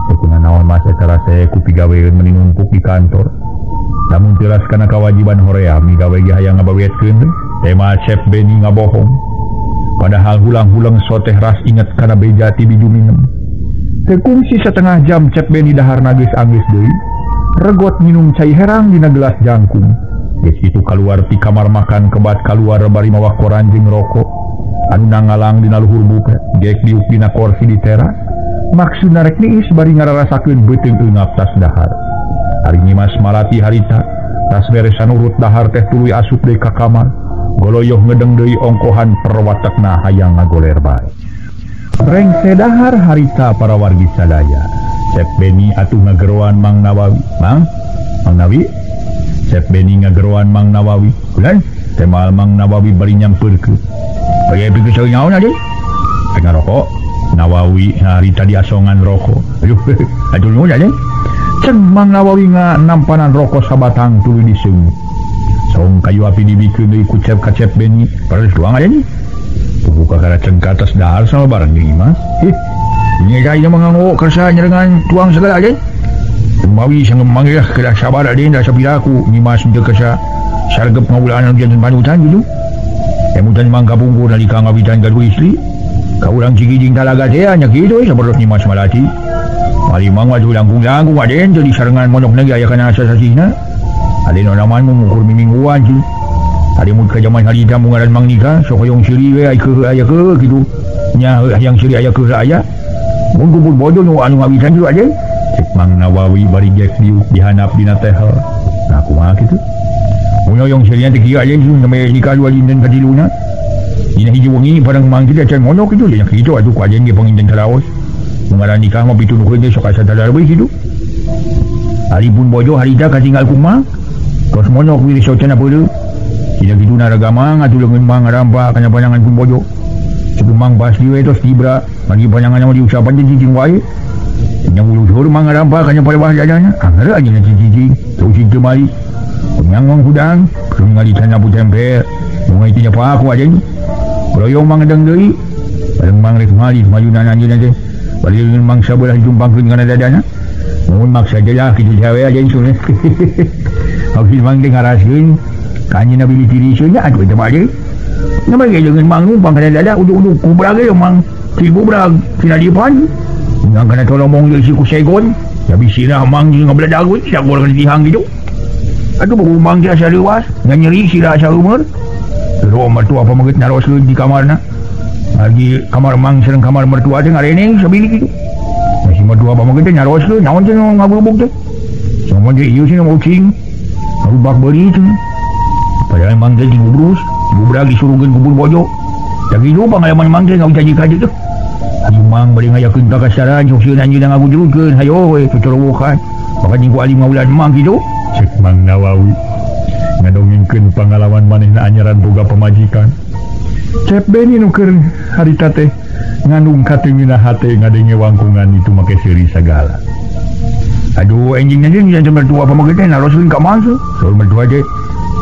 teu kunaon Mas eta rase ku pigaweun meuni numpuk di kantor. Namun tilas kana kewajiban horea migawe ge hayang ngabawetkeun tema Cep Beni ngabohong. Padahal hulang-hulang soteh ras inget kana beja ti biju minem. Teu kungsi setengah jam Cep Beni daharna geus anggeus deui. Regot minum cai herang dina gelas jangkung. Geus kitu kaluar ti kamar makan kebat kaluar bari mawa koran jeung rokok. Anu nangalang dina luhur bupet, gek diuk dina korsi di teras. Maksudna rek niis bari ngararasakeun beuteung eungap tas dahar. Ari Nyimas Malati harita tas beresan urut dahar teh tuluy asup deui ka kamar. Goloyoh ngedeng deui ongkohan perwatekna hayang ngagoler bae. Rengse dahar harita para wargi sadaya. Cep Beni atuh ngageroan Mang Nawawi. Mang? Mang Nawi? Cep Beni ngageroan Mang Nawawi. Kulan? Temal Mang Nawawi bari nyampeurkeun. Bagi pikir nyaon aja? Rek ngarokok. Nawawi harita diasongan rokok. Aduh, aduh nuhun aja. Ceng Mang Nawawi nampanan rokok sabatang tuluy diseung. Saung kayu api dibikeun deui ku Cep ka Cep Beni. Paras tuang aja nih. Buka kana cengka atas dahar sama bareng jeung Imas. Ih, ini kayaknya manganggo kersa nyerengan tuang segala aja. Mawi sanggem manggih kedah sabar aden dah sapiraku Nyimas teu kersa sargep ngawulaan janten panutan gitu. Emutan mang kapungkur nalika ngawitan gaduh istri. Ka urang Cikijing talaga teh nya kitu we sapertos Nyimas Malati. Malimang waduh langkung-langkung aden teu disarengan monok ge aya kana sasasihna. Aden onaman mengukur mingguan sih. Ari mun ka jaman harita mungaran mang nikah sok hoyong siri we ai keuheuh aya keuheuh kitu. Nya hayang siri aya keuheuh aya. Mun kumpul bojo nu anu ngawitan kitu aden. Cek Mang Nawawi bari gek diuk dihanap dina tehel. Nah kumaha kitu? Mun hoyong sirian teh kieu aden nembe nikah dua dinten katiluna. Dina hiji wengi bareng mang kitu acan monok kitu nya kitu atuh ku aden ge panginten kalaos. Mungaran nikah mah pituduhkeun teh sok asa dadar we kitu. Ari pun bojo harita katinggal kumaha? Tos monok wilis socenna peuleuh. Tidak gitu naragamang atuh leungeun mang ngarampa kana pandangan pun bojo. Cek mang pasti we tos tibra, bagi pandangan mah diusapan teh cicing wae. Nya luhur mang ngarampa kana palebah dadana. Angeur aja cicing, teu cicing teu mali. Kunyang mang hudang, kuring ngali tanah tempe. Mun itu nya paku aja. Broyong mang ngedeng deui. Bareng mang rek mali mayunan anjeunna teh. Bari leungeun mang sabelah ditumpangkeun kana dadana. Mun maksa jelah kitu cawe aja insun. Habis mang teh ngaraskeun kanjeng Nabi ditiri nya atuh eta mah deui. Nama ge leungeun mang numpang kana dada uduk-uduk kubrag ge mang ti kubrag tina dipan. Ngan kana tolomong deui si ku segon. Tapi sirah mang jeung ngabeledag we dagor kana tihang kitu. Atuh buku mang teh asa leuwas, ngan nyeri sirah asa umur. Terus mertua apa meugeut naroskeun di kamarna. Lagi kamar mang sareng kamar mertua teh ngareneng sabilik kitu. Si mertua apa meugeut teh naroskeun naon teh ngagrubuk teh. Somo teh ieu sih ucing. Gubak beuli cenah. Padahal mang teh digubrus, gubrak disuruhkeun kubur bojo. Da kitu pangalaman mang teh ngajanji ka dieu. Ayo mang bade ngayakeun ka kasaran sok sieun anjeunna ngagujrugkeun hayo we cocorowokan. Maka jeung ku alim ngaulan mang kitu. Cek Mang Nawawi ngadongengkeun pangalaman manehna anyaran boga pamajikan. Cep Beni nu keur harita teh ngandung kateungeunah hate ngadenge wangkungan itu make seuri sagala. Aduh enjing anjeun jangan mertua pamaget teh naroskeun ka mang teh. Saur mertua teh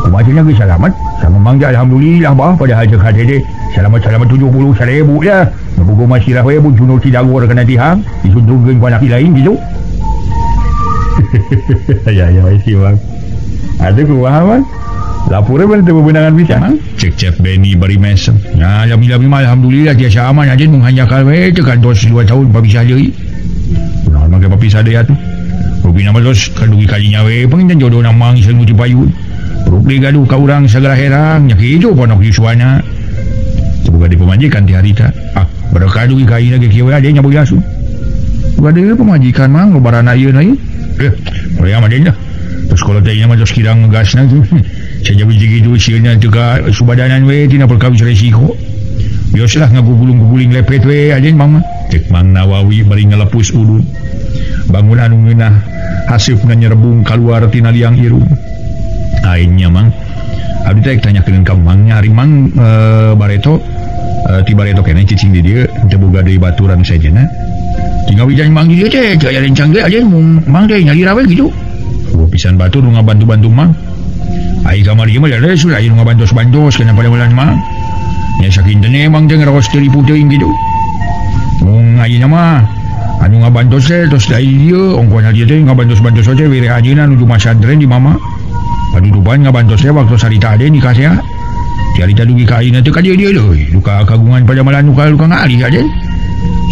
kumaha cenah geus salamet. Sama mang teh alhamdulillah bah padahal ceuk hate teh salamet-salamet 70,000 ya. Bogo mah sirah we bun cunur cidagor kana tihang disuntrungkeun ku anak lain kitu. Ya ya si Mang. Atuh kumaha Mang? Lapure bener teu bebenangan pisan. Cek Cep Beni bari mesem. Nya lami-lami mah alhamdulillah tiasa aman anjeun mung hanjakal we teu kantos 2 tahun papisah deui. Kunaon mah ge papisah deui atuh. Rupina mah tos kadugi kalinya we panginten jodohna mang ieu nu dipayun. Rupli gaduh ka urang sagala herang nya kitu pondok yuswana. Boga di pamajikan ti harita. Ah, berkah dugi ka ayeuna ge kieu we ade nya boga asup. Boga deui pamajikan mang lobarana ieu na ieu. Hoream mah deui dah. Terus kalau teh mah tos kirang ngegasna tuh. Saja biji gitu sieuna teu ka subadanan we tina perkawis resiko. Bios lah ngagugulung-guguling lepet we ajen mang mah. Cek Mang Nawawi bari ngalepus udun. Bangun anu ngeunah haseupna nyerebung kaluar tina liang irung. Aing nya mang. Abdi teh tanyakeun ka mang nya ari mang bareto ti bareto keneh cicing di dieu teu boga deui baturan sejenna. Tinggal wijan mang di dieu teh teu aya rencang ge ajen mung mang teh nyalira we kitu. Eueuh pisan batur nu ngabantu-bantu mang. Ai kamari mah da aya nu ngabantos-bantos kana padamelan mang. Nya sakintene mang teh ngaraos teu ripuh teuing kitu. Mung ayeuna mah anu ngabantos teh tos da dieu ongkohna dieu teh ngabantos-bantos teh were anjeunna nuju masantren di mama. Padudupan ngabantos teh waktu sarita ade nikah teh. Carita dugi ka ayeuna teh ka dieu dieu deui. Duka kagungan padamalan duka luka ngalih aden.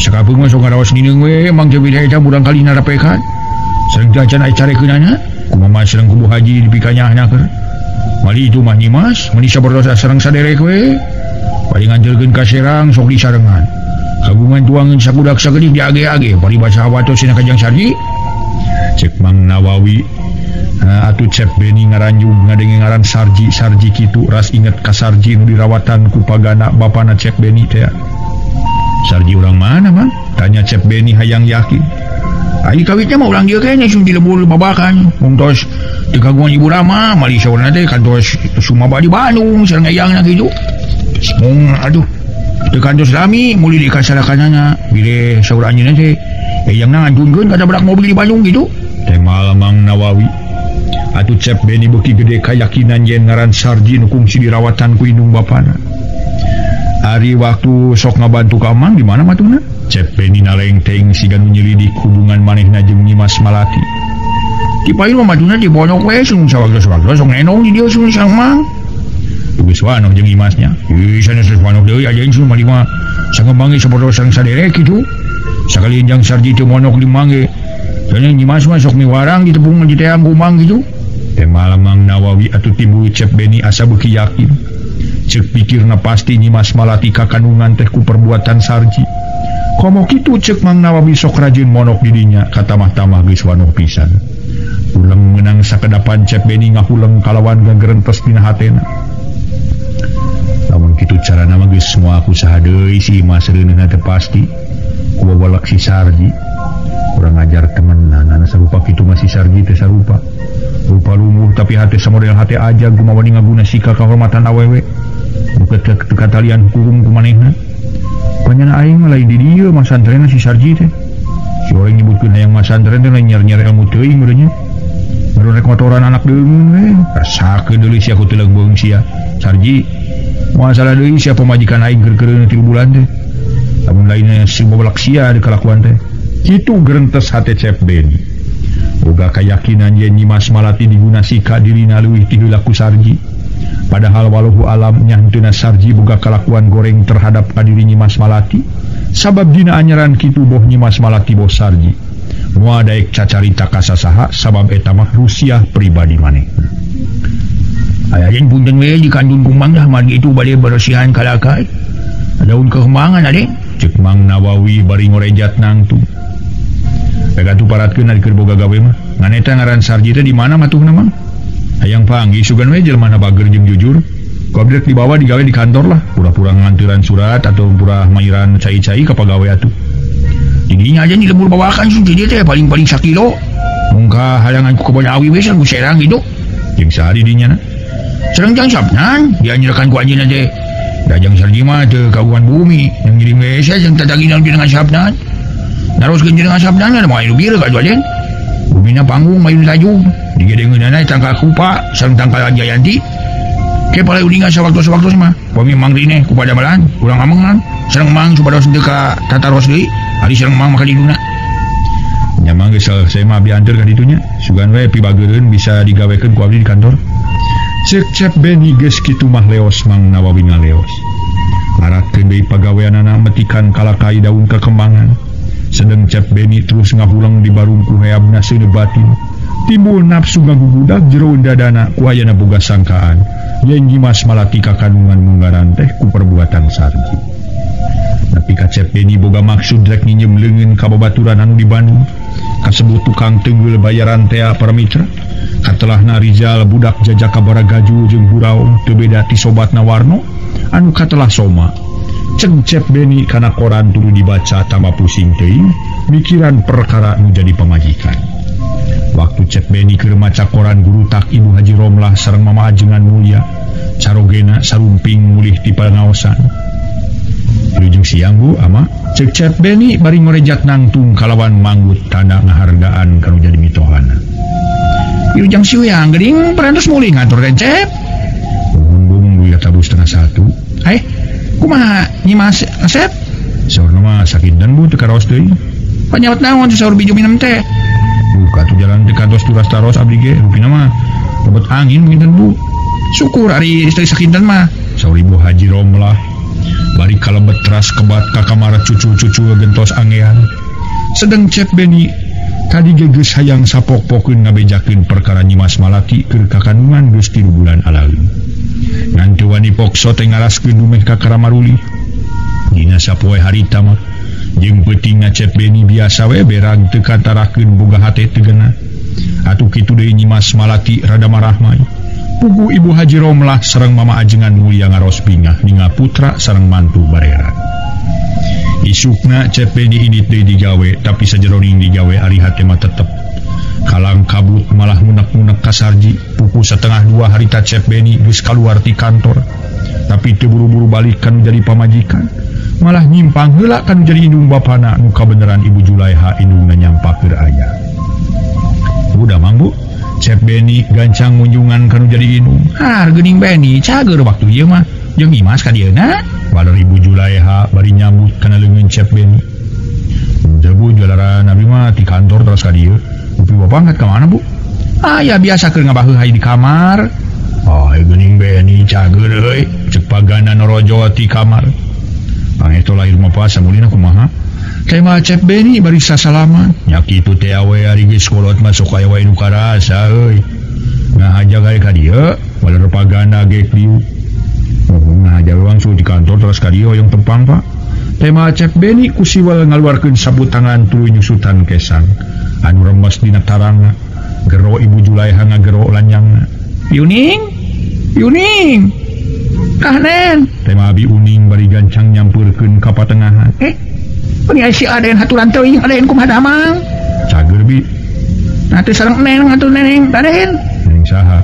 Sakapeung mah sok ngaraos nineung we mang teh beda eta murang kali narapekan. Sareng teh acan aya carekeunana. Kumaha sareng kubu haji dipikanyahna keur. Mali itu mah Nyimas, meni sabertos sareng saderek we. Bari nganjelkeun ka Serang sok disarengan. Kagungan tuangeun sakudak sagedik diage-age bari basa hawatos cenah ka Jang Sarji. Cek Mang Nawawi atuh Cep Beni ngaranjung ngadenge ngaran Sarji Sarji kitu ras inget ka Sarji nu dirawatan ku pagana bapana Cep Beni teh. Sarji urang mana Mang? Tanya Cep Beni hayang yakin. Ai kawitnya mah urang dieu keneh sun di lembur babakan. Mung tos teu kagungan ibu rama mali saurna teh kantos sumaba di Bandung sareng eyangna kitu. Mung aduh teu kantos lami muli di kasalakanana bilih saur anjeunna teh eyangna ngantunkeun katabrak mobil di Bandung kitu. Teh Mang Nawawi atuh Cep Beni beuki gede kayakinan yen ngaran Sarji nu kungsi dirawatan ku indung bapana. Ari waktu sok ngabantu ka Mang di mana matuna? Cep Beni nalengteng siga nu nyelidik hubungan manehna jeung Nyimas Malati. Di payun mah matuna di pondok we sun sawaktu-sawaktu sok nenong di dieu sun sang Mang. Geus wanoh jeung Nyimasnya. Ih sanes wanoh deui aja sun mali mah sangembangi sapertos sareng saderek kitu. Sakali Jang Sarji teu monok di Mang ge. Soalnya Nyimas mah sok miwarang di tepung di teang ku Mang kitu. Teh Mang Nawawi atuh timbul Cep Beni asa beuki yakin. Cek pikirna pasti Nyimas Malati kakandungan teh ku perbuatan Sarji. Komo kitu cek Mang Nawawi sok rajin monok di dinya katamah-tamah geus wanoh pisan. Uleng meunang sakedapan Cep Beni ngahuleng kalawan gagerentes dina hatena. Lamun kitu carana mah geus moal kusaha deui si Imas reuneuhna teh pasti ku babalak si Sarji. Kurang ajar temenan sarupa kitu mah si Sarji teh sarupa. Rupa lumuh tapi hate samodel hate aja kumaha wani ngaguna sika kahormatan awewe. Buka katalian hukum ku manehna. Panyana aing mah lain di dieu masantrenna si Sarji teh. Si orang nyebutkeun hayang masantren teh lain nyer-nyer ilmu teuing meureun nya. Baru rek motoran anak deungeun we. Rasakeun deui sia ku teu leungbeung sia. Sarji moal salah deui sia pamajikan aing keur-keureun 3 bulan teh. Lamun lainna si babalak sia di kalakuan teh. Kitu gerentes hate Cep Beni. Boga kayakinan yen Nyimas Malati diguna sika dirina leuwih ti heula ku Sarji. Padahal walau alam nyanteuna Sarji boga kalakuan goreng terhadap kadiri Nyimas Malati. Sabab dina anyaran kitu boh Nyimas Malati boh Sarji. Moal daek cacarita ka sasaha sabab eta mah rusiah pribadi maneh. Aya jeung punten we dikandun ku Mang dah margi itu bade bersihan kalakai. Daun kehembangan ade. Cek Mang Nawawi bari ngorejat nangtung. Pegatu paratkeun ari keur boga gawe mah. Ngan eta ngaran Sarji teh di mana matuhna Mang? Hayang panggih sugan we jelema na bager jeung jujur. Ku abdi rek dibawa digawe di kantor lah, pura-pura ngantiran surat atau pura mayiran cai-cai ka pagawe atuh. Didinya aja di lembur bawakan sun jadi teh paling-paling sakilo. Mungka halangan ku kebon awi we sareng serang gitu. Jeung saha di dinya na? Sareng jang sabnan, dia nyerakan ku anjeunna teh. Da jang sarji mah teu kagungan bumi, yang ngirim we saya jeung tataginan dengan sabnan. Naroskeun dengan sabnan da moal bieu ka ajen. Bumina panggung mayun tajung, digedengeunana tangkal kupa sareng tangkal Jayanti. Ke pala uninga sawaktu-sawaktu mah. Pami mang rine ku padamalan, urang amengan, sareng mang supados teu ka tataros deui, ari sareng mang maka diduna. Nya mang geus selesai mah abdi anteur ka ditunya, sugan we pibageureun bisa digawekeun ku abdi di kantor. Cek Cep Beni geus kitu mah leos Mang Nawawi ngaleos. Ngaratkeun deui pagaweanana metikan kalakai daun kekembangan. Sedeng Cep Beni terus ngahulang di barungku heabna seuneu batin. Timbul nafsu ngagugudak jero dadana ku ayana boga sangkaan. Yen Nyimas Malati kakandungan munggaran teh ku perbuatan Sarji. Tapi ka Cep Beni boga maksud rek nginjem leungeun ka babaturan anu di Bandung. Kasebut tukang tenggul bayaran tea para mitra. Katelahna Rizal budak jajaka baragaju jeung Huraong teu beda ti sobatna Warno anu katelah Soma. Ceng Cep Beni kana koran tuluy dibaca tambah pusing teuing mikiran perkara nu jadi pamajikan. Waktu Cep Beni keur maca koran gurutak Ibu Haji Romlah sareng Mama Ajengan Mulia carogena sarumping mulih ti pangaosan. Wilujeng siang Bu, ama cek Cep Beni bari ngorejat nangtung kalawan manggut tanda ngahargaan kanu jadi mitohana. Wilujeng siang geuning parantos mulih ngatur teh Cep. Bumbung duit tabu 12:30. Kumaha Nyimas Asep? Saurna mah sakinten Bu teu karaos deui. Panyawat naon saur biju minum teh? Buka tuh jalan di kantos turas taros abdi ge rupina mah lebet angin mungkin Bu. Syukur ari istri sakinten mah. Saur Ibu Haji Romlah bari kalebet teras kebat ka kamar cucu-cucu gentos angean. Sedeng Cep Beni tadi ge geus hayang sapok-pokeun ngabejakeun perkara Nyimas Malati keur kakandungan geus 3 bulan alaeun. Ngan teu wani pokso teh ngaraskeun dumeh ka Karamaruli. Dina sapoe harita mah jeung peutingna Cep Beni biasa we berang teu katarakeun boga hate teu geuna. Atuh kitu deui Nyimas Malati rada marahmai. Pugu Ibu Haji Romlah sareng Mama Ajengan Mulia ngaros bingah ningal putra sareng mantu barera. Isukna Cep Beni indit deui digawe tapi sajeroning digawe ari hate mah tetep kalang kabut malah munek-munek ka Sarji. Pukul 1:30 harita Cep Beni geus kaluar ti kantor tapi teu buru-buru balik kanu jadi pamajikan. Malah nyimpang heula kanu jadi indung bapana nu kabeneran Ibu Julaiha indungna nyampa keur aya. Udah mang Bu, Cep Beni gancang ngunjungan kanu jadi indung. Har geuning Beni cager waktu ieu mah jeung Imas ka dieuna. Baler Ibu Julaiha bari nyambut kana leungeun Cep Beni. Henteu Bu, jalaran abdi mah ti kantor terus ka dieu. Upi bapak angkat ka mana Bu? Ah ya biasa keur ngabaheuh hayu di kamar. Ah geuning Beni cager euy, cek pagana norojo ti kamar. Pangeto lahir mah pas samulina kumaha? Tema Cep Beni bari sasalaman. Nya kitu teh awe ari geus kolot mah sok aya wae nu karasa euy. Ngahaja gae ka dieu, baler pagana ge dieu. Ngahaja langsung di kantor terus ka dieu hoyong tepang Pak. Tema Cep Beni ku siwal ngaluarkeun sapu tangan tuluy nyusutan kesang. Anu remes dina tarangna, gero Ibu Julaiha ngagero lanyangna. Yuning, Yuning. Kahnen. Tema Abi Uning bari gancang nyampeurkeun ka patengahan. Peni si Aden haturan teuing Aden kumaha damang? Cager bi. Nah teh sareng neng atuh neneng Aden. Neng saha?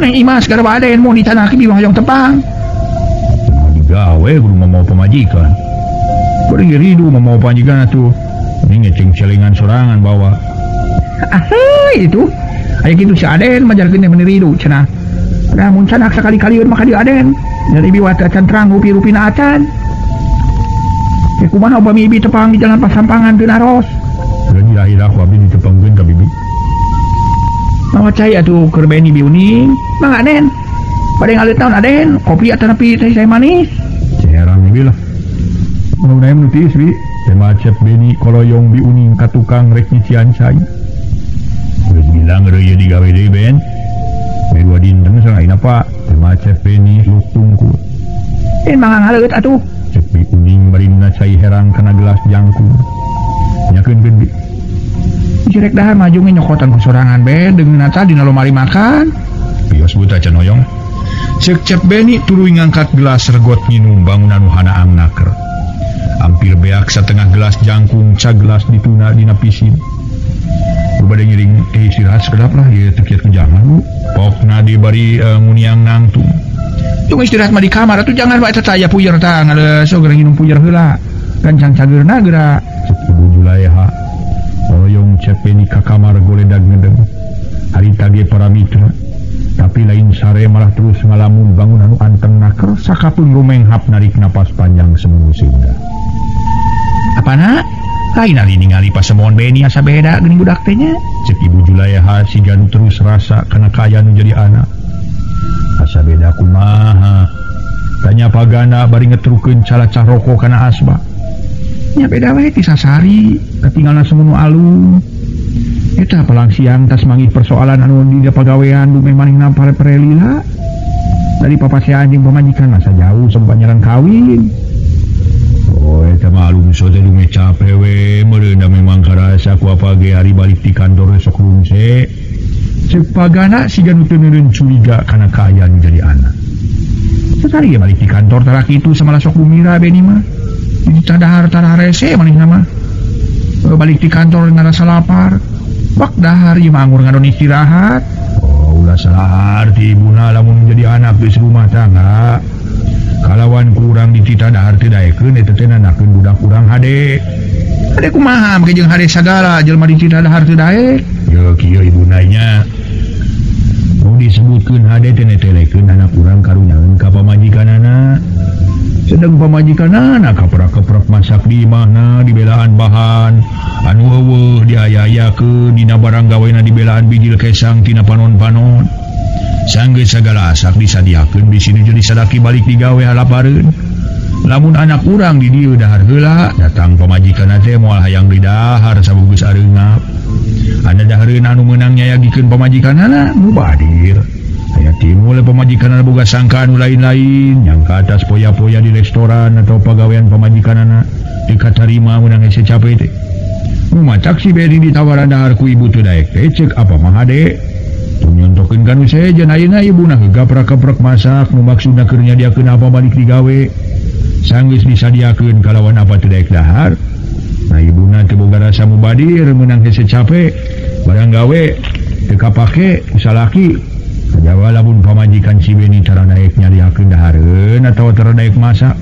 Neng Imas garba Aden mun ditanah ki biwang hoyong tepang. Digawe kudu mau pamajikan. Bari ridu mau pamajikan atuh. Ini ngeceng celengan sorangan bawa. Ah itu. Aya kitu si Aden majarkeun meni ridu cenah. Nah mun canak sakali-kali mah ka dieu Aden. Dari biwa teh acan terang rupi-rupina acan. Ya kumaha upami ibi tepang di jalan pasampangan teu naros. Geus lahir aku abdi ditepangkeun ka bibi. Mawa cai atuh keur Beni biuning. Mangga Aden. Bade ngalit naon Aden? Kopi atanapi teh teh manis? Herang bibi lah. Nu naem nu tiis bi. Tema Cep Beni koloyong biuning ka tukang rek nyician cai. Geus bilang reuyeun digawe deui Ben. Bae dua dinten sareng ayeuna Pak. Tema Cep Beni luk tungkul. Mangga ngaleut atuh. Cep Uning bari nuna cai herang kana gelas jangkung. Nyakeun keun bi. Jirek dahar maju nyokotan ku sorangan Ben deungeun tadi dina lomari makan. Geus buta can hoyong. Ceuk Cep Beni tuluy ngangkat gelas regot nginum bangunan nu hanaang naker. Hampir beak setengah gelas jangkung cagelas dituna dina pisin. Bade ngiring istirahat sekedap lah ieu teu kieu jangan Bu. Pokna dibari nguniang nangtung. Tunggu istirahat mah di kamar atuh jangan wae teh aya puyer tah ngaleus geura nginum puyer heula. Gancang cageurna geura. Cek Ibu Juleha. Hoyong Cep Beni ka kamar goledag ngedeng. Harita ge para mitra. Tapi lain sare malah terus ngalamun bangunan anu anteng naker sakapeung rumenghap narik napas panjang semu sehingga. Apana? Lain ari ningali pasemon Beni asa beda geuning budak teh nya. Cek Ibu Juleha siga nu terus rasa kana kaayaan nu jadi anak. Asa beda kumaha? Tanya pagana bari ngetrukeun calacah rokok kana asba. Nya beda we ti sasari, katinggalna semunu alung. Eta palang siang tas manggih persoalan anu di pagawean dumeh manehna pare-pare lila. Dari papasean jeung pamajikan masa jauh sampai nyerang kawin. Oh, eta mah alungso teh dumeh cape we, meureun da memang karasa ku apa ge hari balik ti kantor sok rungse. Ceuk pagana siga nu teu neureun curiga kana kaayaan jadi anak. Sasari ge balik ti kantor tara kitu samalah sok gumira Beni mah. Di tadahar tara rese manehna mah. Balik ti kantor ngarasa lapar. Bak dahar ieu mah anggur ngadon istirahat. Oh, ulah salah arti ibuna lamun jadi anak geus rumah tangga. Kalawan kurang ditita dahar teu daekeun eta teh nandakeun budak kurang hade. Hade kumaha make jeung hade sagala jelema ditita dahar teu daek. Ye kieu ibuna nya. Nu disebutkeun hade teh netelekeun anak urang karunyaeun ka pamajikanana. Sedang pamajikanana kaprak-keprok masak di imahna dibelaan bahan anu eueuh diaya-ayakeun dina barang gawena dibelaan bijil kesang tina panon-panon. Sanggeus sagala asak disadiakeun bisi nu jadi salaki balik digawe halapareun. Lamun anak urang di dieu dahar heula datang pamajikanna teh moal hayang didahar sabugeus areungap. Anda dahareun anu meunang nyayagikeun pamajikanana mubadir. Aya timbul pamajikanana boga sangkaan nu lain-lain nyangka atas poya-poya di restoran atau pagawean pamajikanana teu katarima meunang hese cape teh. Nu matak si Beni ditawaran dahar ku ibu teu daek teh ceuk apa mah hade. Tong nyontokeun ka nu sejen ayeuna ibuna gaprak-keprek masak nu maksudna keur nyadiakeun apa balik digawe. Sanggeus disadiakeun kalawan apa teu daek dahar. Nah ibuna teu boga rasa mubadir meunang hese cape barang gawe teu kapake ku salaki. Kajawa lamun pamajikan si Beni tara daek nyadiakeun dahareun atawa tara daek masak.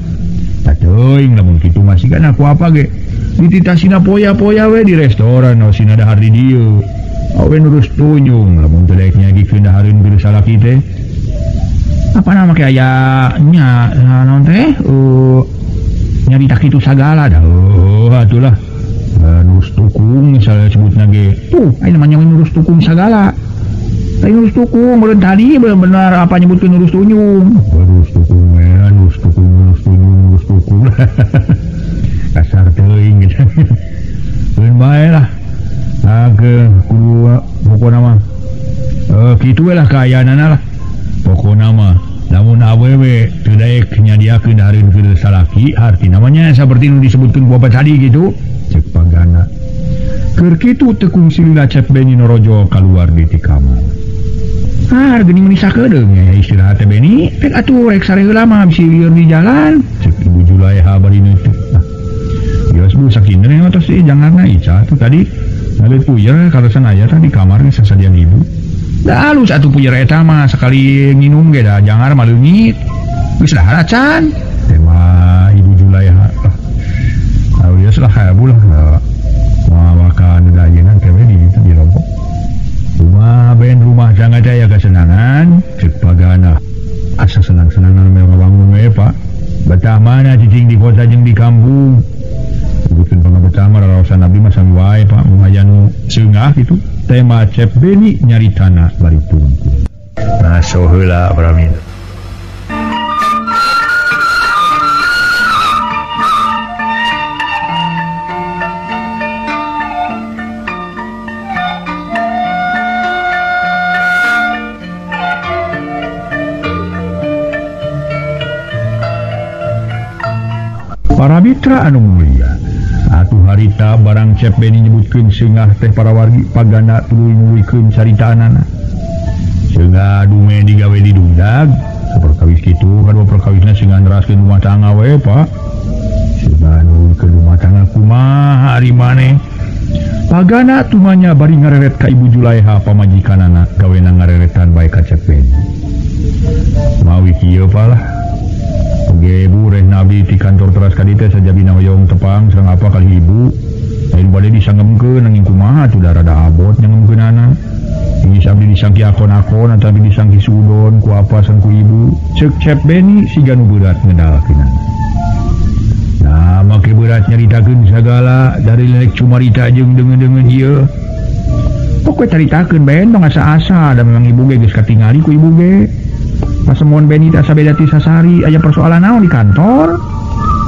Teuing lamun kitu masih kan aku apa ge. Dititasina poya-poya we di restoran sina dahar di dieu. Awe nurus tunjung lamun teu daek nyagikeun dahareun geus salaki teh. Apa nama ke aya nya naon teh? Nyarita kitu sagala dah. Oh, atulah. Nurus tukung misalnya sebutna ge. Tuh, aya namanya nurus tukung sagala. Lain nurus tukung, belum tadi belum benar apa nyebutkeun nurus tunjung. Nurus tukung we, nurus tukung, nurus tunjung, nurus tukung. Kasar teuing gitu. Lain bae lah. Nah, ke kudu pokona mah. Kitu we lah kaayaanana lah. Pokona mah lamun awewe teu daek nyadiakeun dahareun keur salaki, arti namanya seperti nu disebutkeun ku bapak tadi gitu. Ceuk pagana. Keur kitu teu kungsi lila Cep Beni norojo kaluar di ti kamar. Ah, geuning meuni sakedeung nya istirahat teh Beni. Pek atuh rek sare heula mah bisi lieur di jalan. Ceuk Ibu Juleha bari neuteuk. Nah, geus bu sakinten tos ieu jangarna Ica tuh tadi ngaleut puyer kalesan aya tah di kamar geus sasadian ibu. Da alus atuh puyer eta mah sakali nginum ge da jangar mah leungit. Geus dahar acan. Tema Ibu Juleha. Ah, geus lah habu lah. Mawakan dajenan kewe di ditu di rompok. Rumah ben rumah tangga teh aya kasenangan ceuk pagana. Asa senang-senangan meh ngabangun we Pak. Betah mana cicing di kota jeung di kampung. Sebutkeun pangabetah mah raraosan abdi mah sami wae Pak, mun aya nu seungah kitu. Tema Cep Beni nyaritana bari tungku. Nah, so heula para mitra. Para mitra anu mulia, atuh harita barang Cep Beni nyebutkeun seungah teh para wargi pagana tuluy nuluykeun caritaanana. Sehingga dume digawe di dugdag saperkawis kitu kadua perkawisna sehingga neraskeun rumah tangga we Pak. Sehingga nuhunkeun rumah tangga kumaha ari maneh. Pagana tumanya bari ngareret ka Ibu Julaiha pamajikanana gawena ngareretan bae ka Cep Beni. Mawi kieu Pak lah. Oge ibu reh nabi ti kantor teras ka dieu teh sajabina hoyong tepang sareng apa kali ibu. Lain bade disangemkeun nanging kumaha atuh da rada abot nyangemkeunana. Geus abdi disangki akon-akon atawa disangki sudon ku apa sareng ku ibu. Ceuk Cep Beni siga nu beurat ngedalkeunana. Nah, make berat nyaritakeun sagala dari lelek cumarita jeung deungeun-deungeun ieu. Pokoe caritakeun Ben tong asa-asa da memang ibu ge geus katingali ku ibu ge. Pasemon Beni teh asa beda ti sasari aya persoalan naon di kantor.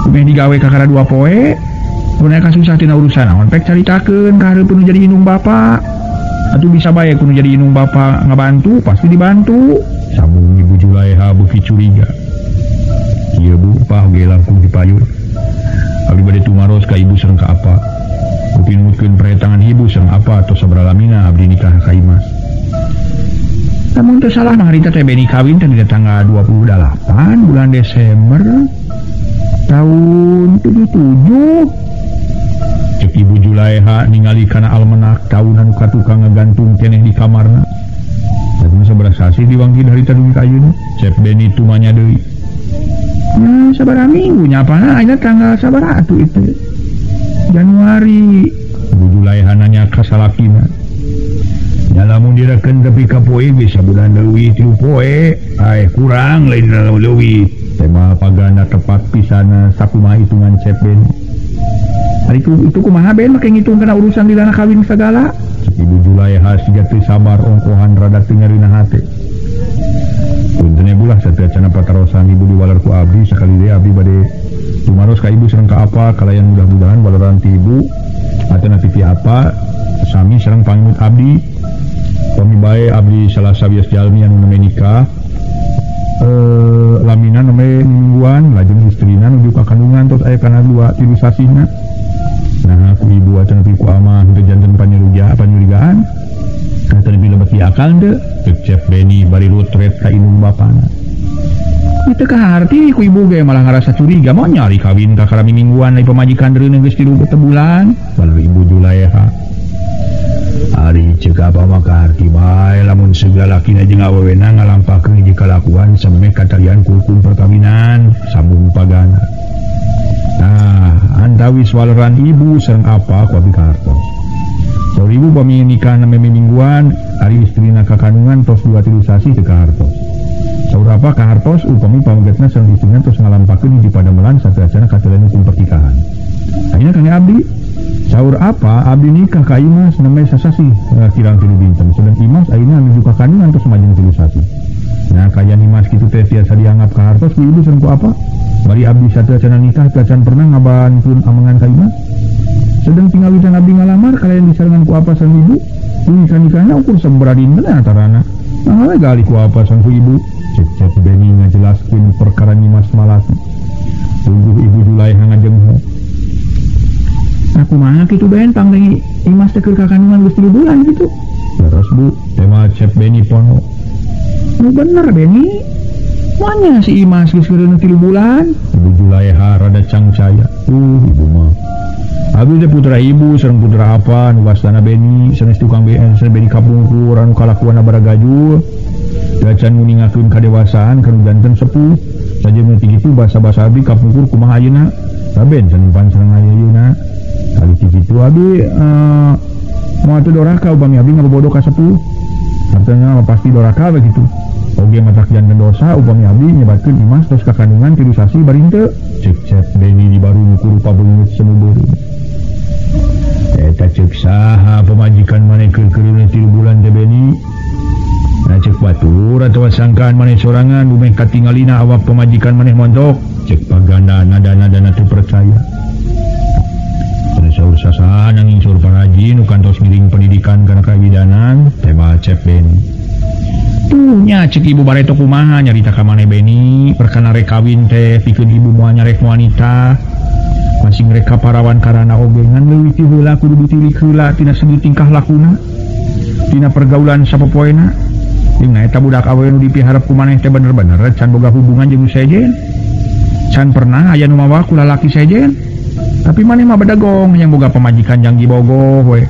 Meh digawe kakara dua poe. Mun aya kasusah tina urusan naon pek caritakeun ka hareupeun nu jadi indung bapa. Atuh bisa bae ku nu jadi indung bapa ngabantu pasti dibantu. Sambung Ibu Julaiha beuki curiga. Ieu Bu pah ge langkung dipayun. Abdi bade tumaros ka ibu sareng ka apa. Upin-upin perhitungan ibu sareng apa atau sabaraha lamina abdi nikah ka Imas. Namun teu salah mah harita teh Beni kawin teh dina tanggal 28 bulan Desember tahun 77. Cek Ibu Julaiha ningali kana almenak tahunan ka tukang ngagantung keneh di kamarna. Sakumaha sabaraha sasih diwangkin harita dugi ka ayeuna. Cep Beni tumanya deui. Nah, sabaraha minggu nyapana ayeuna tanggal sabaraha atuh itu? Januari. Ibu Julaiha nanya ka salakina. Nya lamun direken tepi ka poe geus sabulan leuwih 3 poe, aeh kurang lain leuwih. Tema pagana tepat pisana sakumaha hitungan Cep Ben. Ari itu kumaha Ben make ngitung kana urusan dilana kawin sagala? Cek Ibu Julaiha siga teu sabar ongkohan rada teu nyarina hate. Punten ibu lah sateuacan patarosan ibu diwaler ku abdi sakali deui abdi bade tumaros ka ibu sareng ka apa kalayan mudah-mudahan waleran ti ibu atanapi ti apa sami sareng pangimut abdi pami bae abdi salah sawios jalmi anu nembe nikah lamina nembe mingguan lajeng istrina nuju ka kandungan tos aya kana 2 3 sasihna. Nah ku ibu atanapi ku amah teu janten panyurigaan atanapi lebet di akal teu. Cek Cep Beni bari rutret ka indung bapana. Itu kaharti ku ibu ge malah ngarasa curiga mau nyari kawin ka karami mingguan ai pamajikan reuneuh geus 3 bulan. Baler Ibu Julaiha. Ari ceuk apa mah kaharti bae lamun segala lakina jeung awewena ngalampahkeun hiji kalakuan samemeh katalian ku hukum perkawinan sambung pagana. Nah, antawis waleran ibu sareng apa ku abdi kahartos. Saur ibu pami nikah nembe mingguan ari istrina ka kandungan tos 2 3 sasih teu kahartos. Saur apa kahartos upami pamegetna sareng istrina tos ngalampahkeun hiji padamelan sateuacanna katalian hukum pernikahan. Ayeuna kangge abdi saur apa abdi nikah ka Imas nembe sasasih kirang 3 dinten sedeng Imas ayeuna nuju ka kandungan tos majeng 3 sasih. Nah kayan Imas kitu teh tiasa dianggap kahartos ku ibu sareng ku apa? Bari abdi sateuacanna nikah teu pernah ngabantuan amengan ka Imas. Sedang tinggal abdi ngalamar kalian disarengan ku apa sareng ibu nikah-nikahna ukur sabaraha dinten antarana. Nah we gali ku apa sareng ku ibu. Cek Cep Beni ngajelaskeun perkara Nyimas Malati. Sungguh Ibu Julaiha ngajengho. Nah kumaha kitu Ben pangdengi Imas teh keur ka kandungan geus 3 bulan kitu. Terus Bu, tema Cep Beni pono. Nu bener Beni. Mana si Imas geus keur 3 bulan? Ibu Julaiha rada cangcaya. Ibu mah. Abdi teh putra ibu sareng putra apa nu wastana Beni sanes tukang BN sanes Beni kapungkur anu kalakuanna baragajul. Gacan nguningakeun kadewasaan kanu janten sepuh. Sajeun ti kitu basa-basa abdi kapungkur kumaha ayeuna? Saben pan sareng ayeuna. Kali ti kitu abdi moal teu doraka upami abdi ngabobodo ka sepuh. Artinya pasti doraka we kitu. Oge matak janten dosa upami abdi nyebatkeun Imas tos ka kandungan 3 sasih bari henteu. Cek Cep Beni dibarung ku rupa beungeut semu beureum. Eta cek saha pamajikan maneh keur keureun 3 bulan teh Beni. Nah cek batur atawa sangkaan maneh sorangan dumeh katingalina awak pamajikan maneh montok. Cek pagana nada-nadana teu percaya. Sanes saur sasaha nanging saur paraji nu kantos ngiring pendidikan kana kawidanan tema Cep Beni. Tuh nya cek ibu bareto kumaha nyarita ka maneh Beni perkara rek kawin teh pikeun ibu moal nyarek wanita. Masing rek kaparawan karana oge ngan leuwih ti heula kudu ditilik heula tina segi tingkah lakuna tina pergaulan sapopoena. Jeung na eta budak awewe nu dipiharep ku maneh teh bener-bener can boga hubungan jeung nu sejen. Can pernah aya nu mawa ku lalaki sejen. Tapi maneh mah bedegong yang boga pamajikan jangji bogoh we.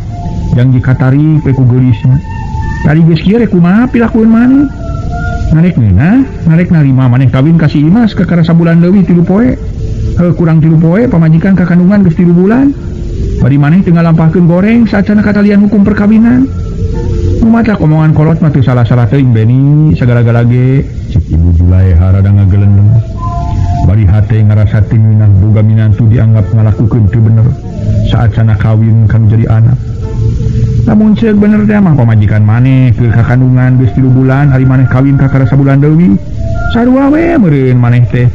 Jangji katarik we ku geulisna. Tadi geus kieu rek kumaha pilakueun maneh? Narek ngeunah, narek narima maneh kawin ka si Imas kakara sabulan leuwih 3 poe. Heuh kurang 3 poe pamajikan ka kandungan geus 3 bulan. Bari maneh teu ngalampahkeun goreng saacana katalian hukum perkawinan. Matak omongan kolot mah teu salah-salah teuing Beni sagala-gala ge. Cek Ibu Juleha rada ngagelendeng. Bari hate ngarasa teu ngeunah boga minantu dianggap ngalakukeun teu bener saacana kawin kan jadi anak. Lamun ceuk bener teh mah pamajikan maneh keur ka kandungan geus 3 bulan ari maneh kawin kakara sabulan leuwih. Sarua we meureun maneh teh.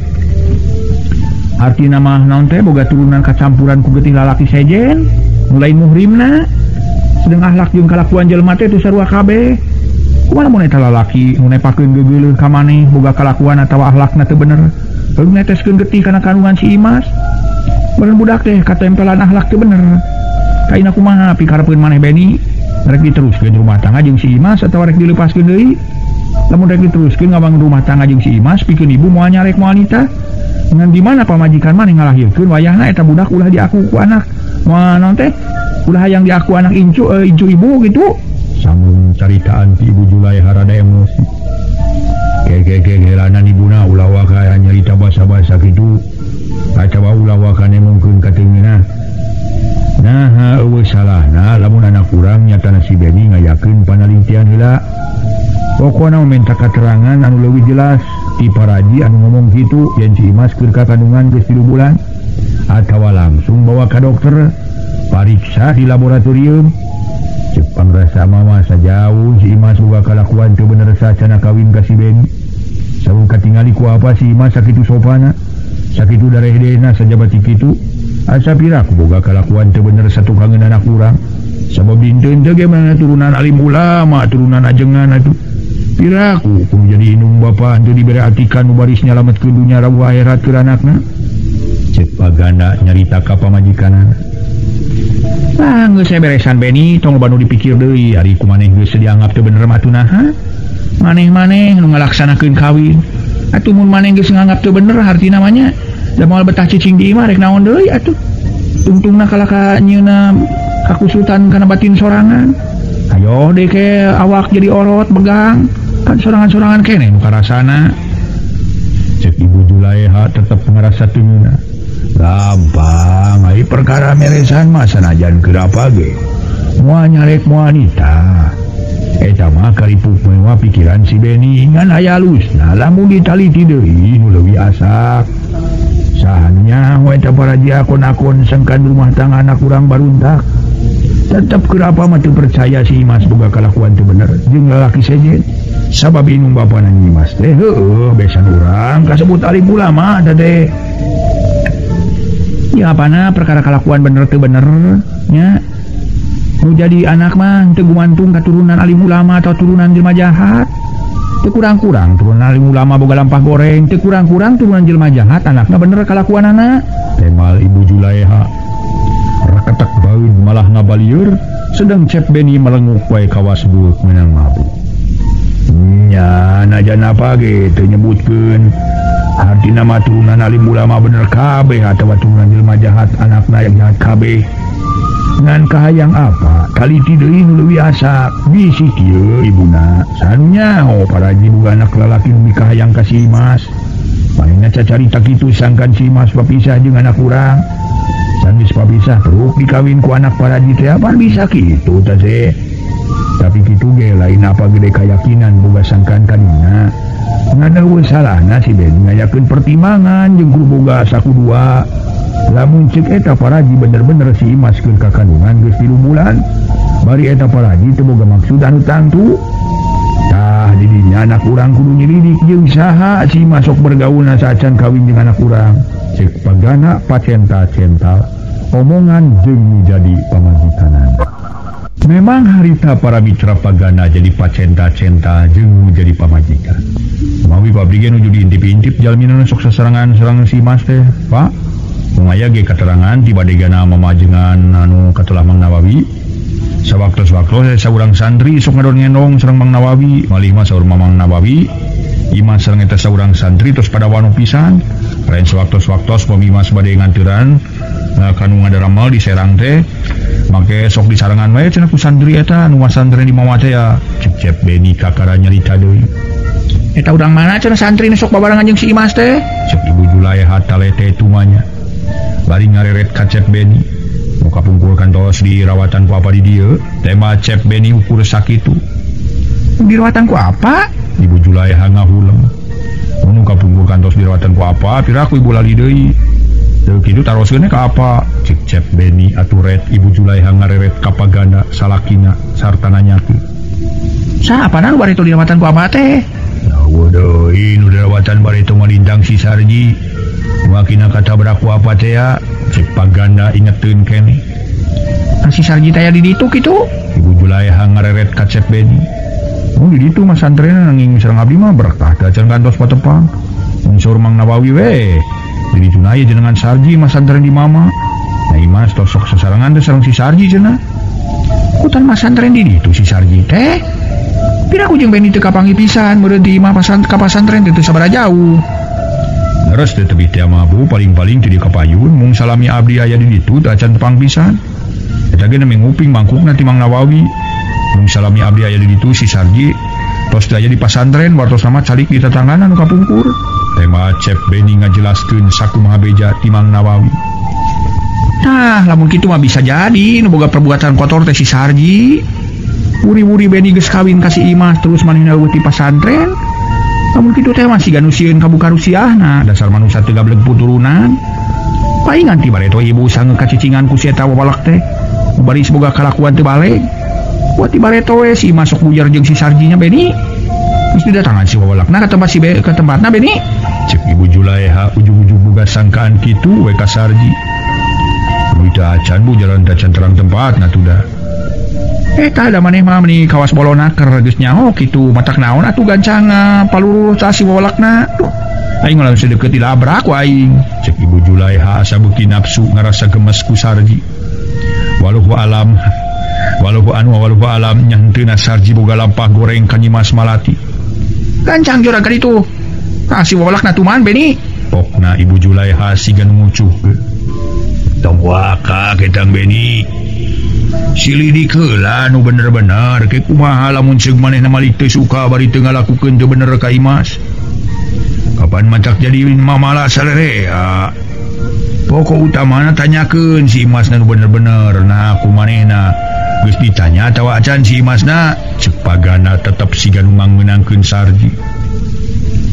Artina mah naon teh boga turunan kacampuran ku getih lalaki sejen, mulai muhrimna. Sedeng akhlak jeung kalakuan jelema teh teu sarua kabeh. Kumaha lamun eta lalaki nu nepakeun gegeuleuh ka maneh boga kalakuan atawa akhlakna teu bener, lalu neteskeun getih kana kandungan si Imas. Meureun budak teh katempelan akhlak teu bener. Kaina kumaha pikarepeun maneh Beni? Rek diteruskeun rumah tangga jeung si Imas atawa rek dilepaskeun deui? Lamun rek diteruskeun ngabangun rumah tangga jeung si Imas pikeun ibu moal nyarek moal nitah. Ngan di mana pamajikan maneh ngalahirkeun wayahna eta budak ulah diaku ku anak. Moal naon teh? Ulah hayang diaku anak incu incu ibu gitu. Sambung caritaan ti Ibu Juleha rada emosi. Keke-kekelanan ibuna ulah waka nyarita basa-basa kitu. Atawa ulah waka nemongkeun ka teu ngeunah. Nah, eueuh salahna lamun anak urang nyatana si Beni ngayakeun panalingtian heula. Pokona minta keterangan anu leuwih jelas ti paraji anu ngomong kitu yen si Imas keur ka kandungan geus 3 bulan atawa langsung bawa ka dokter pariksa di laboratorium. Cek pangrasa mama sajauh si Imas boga kalakuan teu bener sacana kawin ka si Beni. Saur katingali ku apa si Imas sakitu sopana, sakitu dareh-dehna sajabati kitu. Asa piraku boga kalakuan teu bener satukangeun anak urang. Sabab dinten teh ge mana turunan alim ulama, turunan ajengan atuh. Piraku kudu jadi indung bapa henteu dibere atikan nu baris nyalametkeun dunya rawuh akhirat keur anakna. Cek pagana nyarita ka pamajikanana. Ah, geus beresan Beni, tong loba nu dipikir deui ari ku maneh geus dianggap teu bener mah atuh naha. Maneh-maneh nu ngalaksanakeun kawin. Atuh mun maneh geus nganggap teu bener hartina mah nya da moal betah cicing di imah rek naon deui atuh. Tungtungna kalah ka nyeuna kakusutan kana batin sorangan. Ayo deh ke awak jadi orot begang. Kan sorangan-sorangan keneh nu karasana. Cek Ibu Juleha tetep ngarasa teu ngeunah. Gampang, ai perkara meresan mah sanajan keur apa ge. Moal nyarek moal nitah. Eta mah karipuk mewah pikiran si Beni ngan aya alusna lamun ditaliti deui nu leuwih asak. Sahannya we eta paraji akon-akon sangkan rumah tangga anak urang baruntak. Tetep keur apa mah teu percaya si Imas boga kalakuan teu bener jeung lalaki sejen. Sabab indung bapana Nyimas teh heueuh besan urang kasebut alim ulama teh teh. Ya apana perkara kalakuan bener teu bener nya. Nu jadi anak mah teu gumantung katurunan alim ulama atau turunan jelema jahat. Teu kurang-kurang turunan alim ulama boga lampah goreng, teu kurang-kurang turunan jelema jahat anakna bener kalakuanana. Temal Ibu Juleha reketek baeud malah ngabalieur sedang Cep Beni melenguk wae kawas buuk meunang mabuk. Nya najan apa ge teu nyebutkeun hartina mah turunan alim ulama bener kabeh atawa turunan jelema jahat anakna yang jahat kabeh. Ngan kahayang apa kaliti deui nu leuwih asak bisi kieu ibuna sanu nyaho paraji boga anak lalaki nu mikahayang ka si Imas. Palingna cacarita kitu sangkan si Imas papisah jeung anak urang. Sanggeus papisah teruk dikawin ku anak paraji teh apaan bisa kitu teh teh. Tapi kitu ge lain apa gede kayakinan boga sangkan kadina. Ngan eueuh salahna si Beni ngayakeun pertimbangan jeung kudu boga saku dua. Lamun ceuk eta paraji bener-bener si Imas keur ka kandungan geus 3 bulan. Bari eta paraji teu boga maksud anu tangtu. Tah didinya anak urang kudu nyelidik jeung saha si Imas sok bergaulna saacan kawin jeung anak urang. Ceuk pagana pacenta-cental omongan jeung nu jadi pamajikanan. Memang harita para mitra pagana jadi pacenta-centa jeung nu jadi pamajikan. Mawi pabrik ge nuju diintip-intip jalmina sok sasarangan-sarangan si Imas teh, Pak. Mung aya ge katerangan ti badegana mamajengan anu katelah Mang Nawawi. Sawaktos-waktos saurang santri sok ngadon-ngendong sareng Mang Nawawi, malih mah saur Mamang Nawawi, Imas sareng eta saurang santri tos pada wanu pisan. Lain sewaktos-waktos pami Imas bade nganturan kanu ngadaramal di Serang teh, make sok disarengan wae cenah ku santri eta nu masantren di Mawa teh ya. Cek Cep Beni kakara nyarita deui. Eta urang mana cenah santri nu sok babarengan jeung si Imas teh? Cek Ibu Julaiha talete tumanya. Bari ngareret ka Cep Beni. Muka pungkul kantos di rawatan ku apa di dieu? Tema Cep Beni ukur sakitu. Dirawatan ku apa? Ibu Julaiha ngahuleng. Mun kapungkur kantos dirawatan ku apa? Piraku ibu lali deui. Teu kitu taroskeun ka apa? Cek Cep Beni aturet Ibu Julaiha ngareret ka pagana salakina sarta nanyakeun. Saha nu bari dirawatan ku apa teh? Eueuh deui nu dirawatan bari teu malintang si Sarji. Wakina katabrak ku apa teh ya? Cek pagana ingeteun keneh. Si Sarji teh di ditu kitu? Ibu Julaiha ngareret ka Cep Beni. Mun di ditu mah santrena nanging sareng abdi mah berkah teh acan kantos patepang. Mun saur Mang Nawawi we. Di ditu na jenengan Sarji mah santren di mama. Nah Imas tos sok sasarengan teh sareng si Sarji cenah. Kutan mah santren di ditu si Sarji teh. Piraku jeung Beni teu kapanggih pisan meureun ti imah ka pasantren teh teu sabaraha jauh. Leres teh tebih teh mah Bu paling-paling ti di kapayun mung salami abdi aya di ditu teh acan tepang pisan. Eta ge nembe nguping mangkukna ti Mang Nawawi. Mung salami abdi aya di ditu si Sarji tos teh aya di pasantren wartos nama calik di tetangganan nu kapungkur. Tema Cep Beni ngajelaskeun sakumaha beja ti Mang Nawawi. Tah lamun kitu mah bisa jadi nu boga perbuatan kotor teh si Sarji. Wuri-wuri Beni geus kawin ka si Imah terus manehna eueuh ti pasantren. Lamun kitu teh masih ganu sieun kabuka rusiahna dasar manusia teu gableg puturunan. Paingan ti bareto ibu sange kacicingan ku si eta wawalak teh. Bari boga kalakuan teu baleg. Buat ti bareto we si Imah sok bujar jeung si Sarjinya Beni. Geus didatangan si wawalakna ka tempat si be ka tempatna Beni. Cek Ibu Julaiha ujug-ujug boga sangkaan kitu we ka Sarji. Duit acan bu jalan acan terang tempatna tuh. Eta da maneh mah meuni kawas bolona keur geus nyaho kitu matak naon atuh gancang paluruh tah si wawalakna. Duh, aing mah langsung deukeut dilabrak ku aing. Cek Ibu Julaiha asa beuki nafsu ngarasa gemes ku Sarji. Waluhu alam waluhu anu waluhu alam nyanteuna Sarji boga lampah goreng ka Nyimas Malati. Gancang jora ka ditu. Tah si wawalakna tuman Beni. Pokna Ibu Julaiha siga nu ngucuh. Tong waka ketang Beni. Silidik heula nu bener-bener ke kumaha lamun ceuk manehna malik teu suka bari teu ngalakukeun teu bener ka Imas. Kapan matak jadi mamala salerea. Pokok utamana tanyakeun si Imasna nu bener-bener. Nah ku manehna geus ditanya atawa acan si Imasna. Ceuk pagana tetep siga nu mangmeunangkeun Sarji.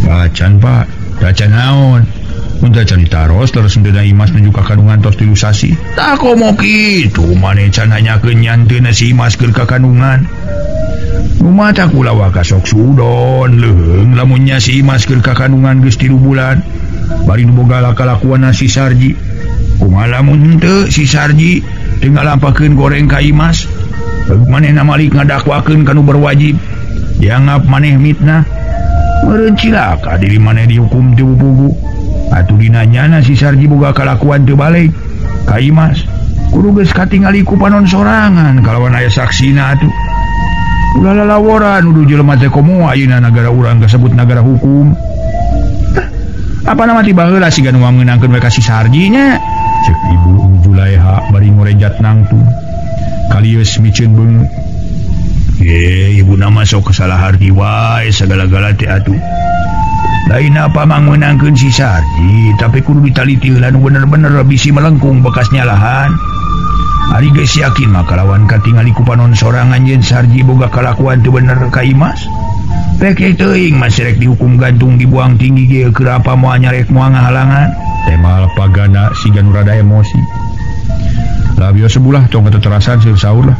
Acan Pak, acan naon? Mun acan ditaros terus henteu Imas nuju ka kandungan tos 3 sasih. Tah komo kitu maneh can nanyakeun nyanteuna si Imas keur ka kandungan. Nu mata kula waka sok sudon leuheung lamunnya si Imas keur ka kandungan geus 3 bulan. Bari nu boga kalakuanna si Sarji. Kumaha lamun henteu si Sarji teu ngalampakeun goreng ka Imas. Manehna malik ngadakwakeun ka nu berwajib. Dianggap maneh mitnah. Meureun cilaka diri maneh dihukum teu pugu. Atuh dinanyana si Sarji boga kalakuan teu balik ka Imas. Kudu geus katingali ku panon sorangan kalawan aya saksina atuh. Ulah lalaworan nuduh jelema teh komo ayeuna nagara urang kasebut nagara hukum. Apa nama ti baheula siga nu meunangkeun we ka si Sarji nya? Ceuk Ibu Julaiha bari ngorejat nangtung. Kalieus miceun beungeut. Ye, ibu nama sok salah harti wae sagala-gala teh atuh. Lain apa mangmeunangkeun si Sarji, tapi kudu ditaliti heula nu bener-bener bisi melengkung bekas nyalahan. Ari geus yakin mah kalawan katingali ku panon sorangan yen Sarji boga kalakuan teu bener ka Imas. Pek teuing mah rek dihukum gantung dibuang tinggi ge keur apa moal nyarek moal ngahalangan. Temal pagana siga nu rada emosi. Lah bios sebulah tong keteterasan seur saur lah.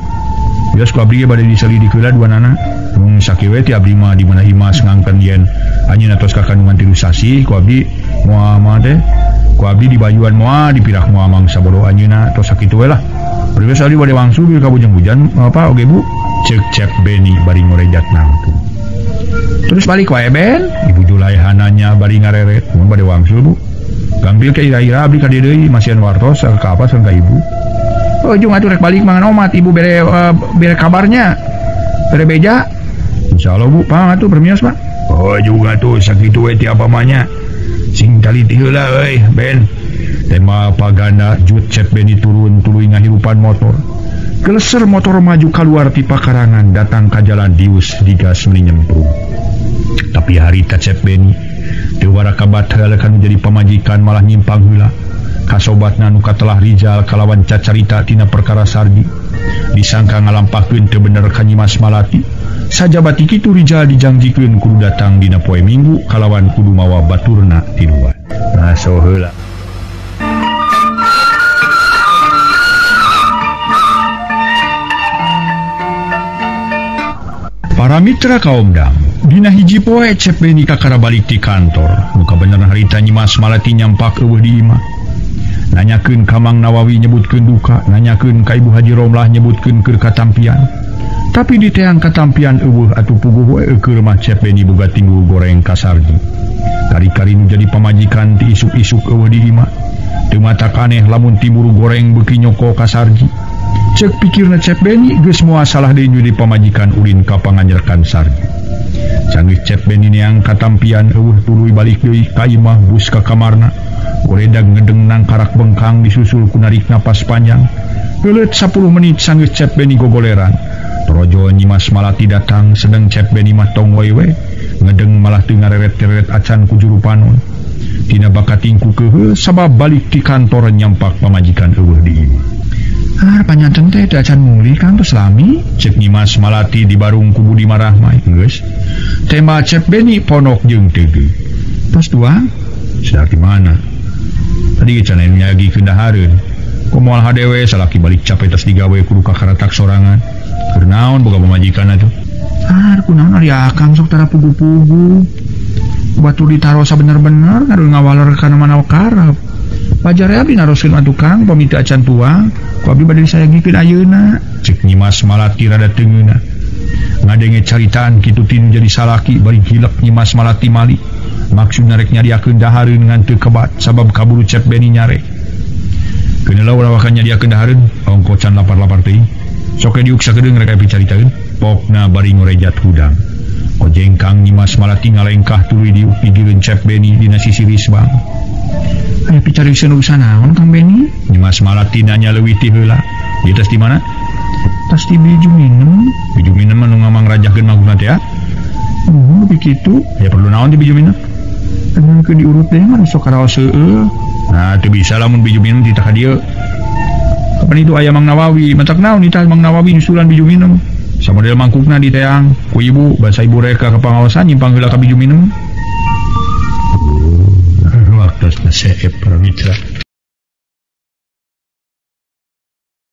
Bios ku abdi ge bade diselidiki heula dua nana. Mung sakieu we ti abdi mah di mana Imas ngangkeun yen anjeunna tos ka kandungan 3 sasih ku abdi moal mah teh ku abdi dibayuan moal dipirak moal mangsa bodoh anjeunna tos sakitu we lah. Peribes abdi bade wangsul bil ka bujang hujan apa oge Bu? Ceuk Cep Beni bari ngorejat nangtung. Terus balik wae Ben? Ibu Julaiha nanya bari ngareret mun bade wangsul Bu. Gampil ke ira-ira abdi ka dieu deui masihan wartos ka apa sareng ka ibu. Oh jung atuh rek balik mangan omat ibu bere bere kabarnya. Bere beja. Insyaallah Bu, pang atuh permios Pak. Oh juga tuh sakitu we ti apa mah sing taliti heula euy Ben. Tema pagana jut Cep Beni turun tuluy ngahirupan motor. Geleser motor maju keluar ti pakarangan datang ka jalan dius digas meuni nyemprung. Tapi harita Cep Beni teu warakabat heula kan jadi pamajikan malah nyimpang heula. Kasobatna nu katelah Rijal kalawan cacarita tina perkara Sardi. Disangka ngalampahkeun teu bener ka Nyimas Malati. Sajabati kitu Rijal dijangjikeun kudu datang dina poe Minggu kalawan kudu mawa baturna tiluan. Ngaso heula. Para mitra kaum dam, dina hiji poe Cep Beni kakara balik ti kantor. Nu kabeneran harita Nyimas Malati nyampak eueuh di imah. Nanyakeun ka Mang Nawawi nyebutkeun duka, nanyakeun ka Ibu Haji Romlah nyebutkeun keur katampian. Tapi di teang katampian eueuh atuh puguh we keur mah Cep Beni boga tinggul goreng ka Sarji. Kari-kari nu jadi pamajikan ti isuk-isuk eueuh di imah. Teu matak aneh lamun tiburu goreng beuki nyoko ka Sarji. Cek pikirna Cep Beni geus moal salah deui nu di pamajikan ulin ka panganjerkan Sarji. Canggih Cep Beni neang katampian eueuh tuluy balik deui ka imah bus ka kamarna. Goredag ngedeng nangkarak bengkang disusul ku narik napas panjang. Heuleut 10 menit sanggeus Cep Beni gogoleran. Torojo Nyimas Malati datang sedang Cep Beni mah tong we we. Ngedeng malah teu ngareret-reret acan ku juru panon. Tina bakatingku keuheul sabab balik ti kantor nyampak pamajikan eueuh di imah. Ah, panyanten teh teu acan mulih Kang tos lami. Cek Nyimas Malati di barung ku Budi Marahmai. Geus. Tema Cep Beni ponok jeung teugeuh. Tos tuang? Sedar di mana? Tadi ge cenah nyagi kendahareun. Kumoal hadewe salaki balik capek tas digawe kudu kakaratak sorangan. Keur naon boga pamajikan atuh? Ah, kunaon ari akang sok tara pugu-pugu. Batur ditaro sabener-bener ngadul ngawaler kana mana karep. Wajar abdi naroskeun atuh Kang pami teu acan tuang, ku abdi bade disayagikeun ayeuna. Cek Nyimas Malati rada teu ngeunah. Ngadenge caritaan kitu tinu jadi salaki bari hilek Nyimas Malati mali. Maksudna rek nyadiakeun dahareun ngan teu kebat sabab kaburu Cep Beni nyare. Keun ulah wakan nyadiakeun dahareun ongko can lapar-lapar teuing. Sok diuk sakedeung rek picaritaeun. Pokna bari ngorejat hudang. Kojengkang Nyimas Malati ngalengkah tuluy diuk pigireun Cep Beni dina sisi risbang. Aya picarieun urusan naon Kang Beni? Nyimas Malati nanya leuwih ti heula. Ieu tas di mana? Tas di Biju Minem. Biju Minem mah nu ngamangраjakeun maguna teh ya? Begitu. Ya perlu naon di Biju Minem? Emang ke diurut deh mah sok karaos heueuh. Nah, teu bisa lamun Biju Minem titah ka dieu. Kapan itu aya Mang Nawawi, matak naon ditah Mang Nawawi nyusulan Biju Minem. Samodel mangkukna di teang ku ibu, basa ibu reka ka pangaosan nyimpang heula ka Biju Minem. Waktosna seep para mitra.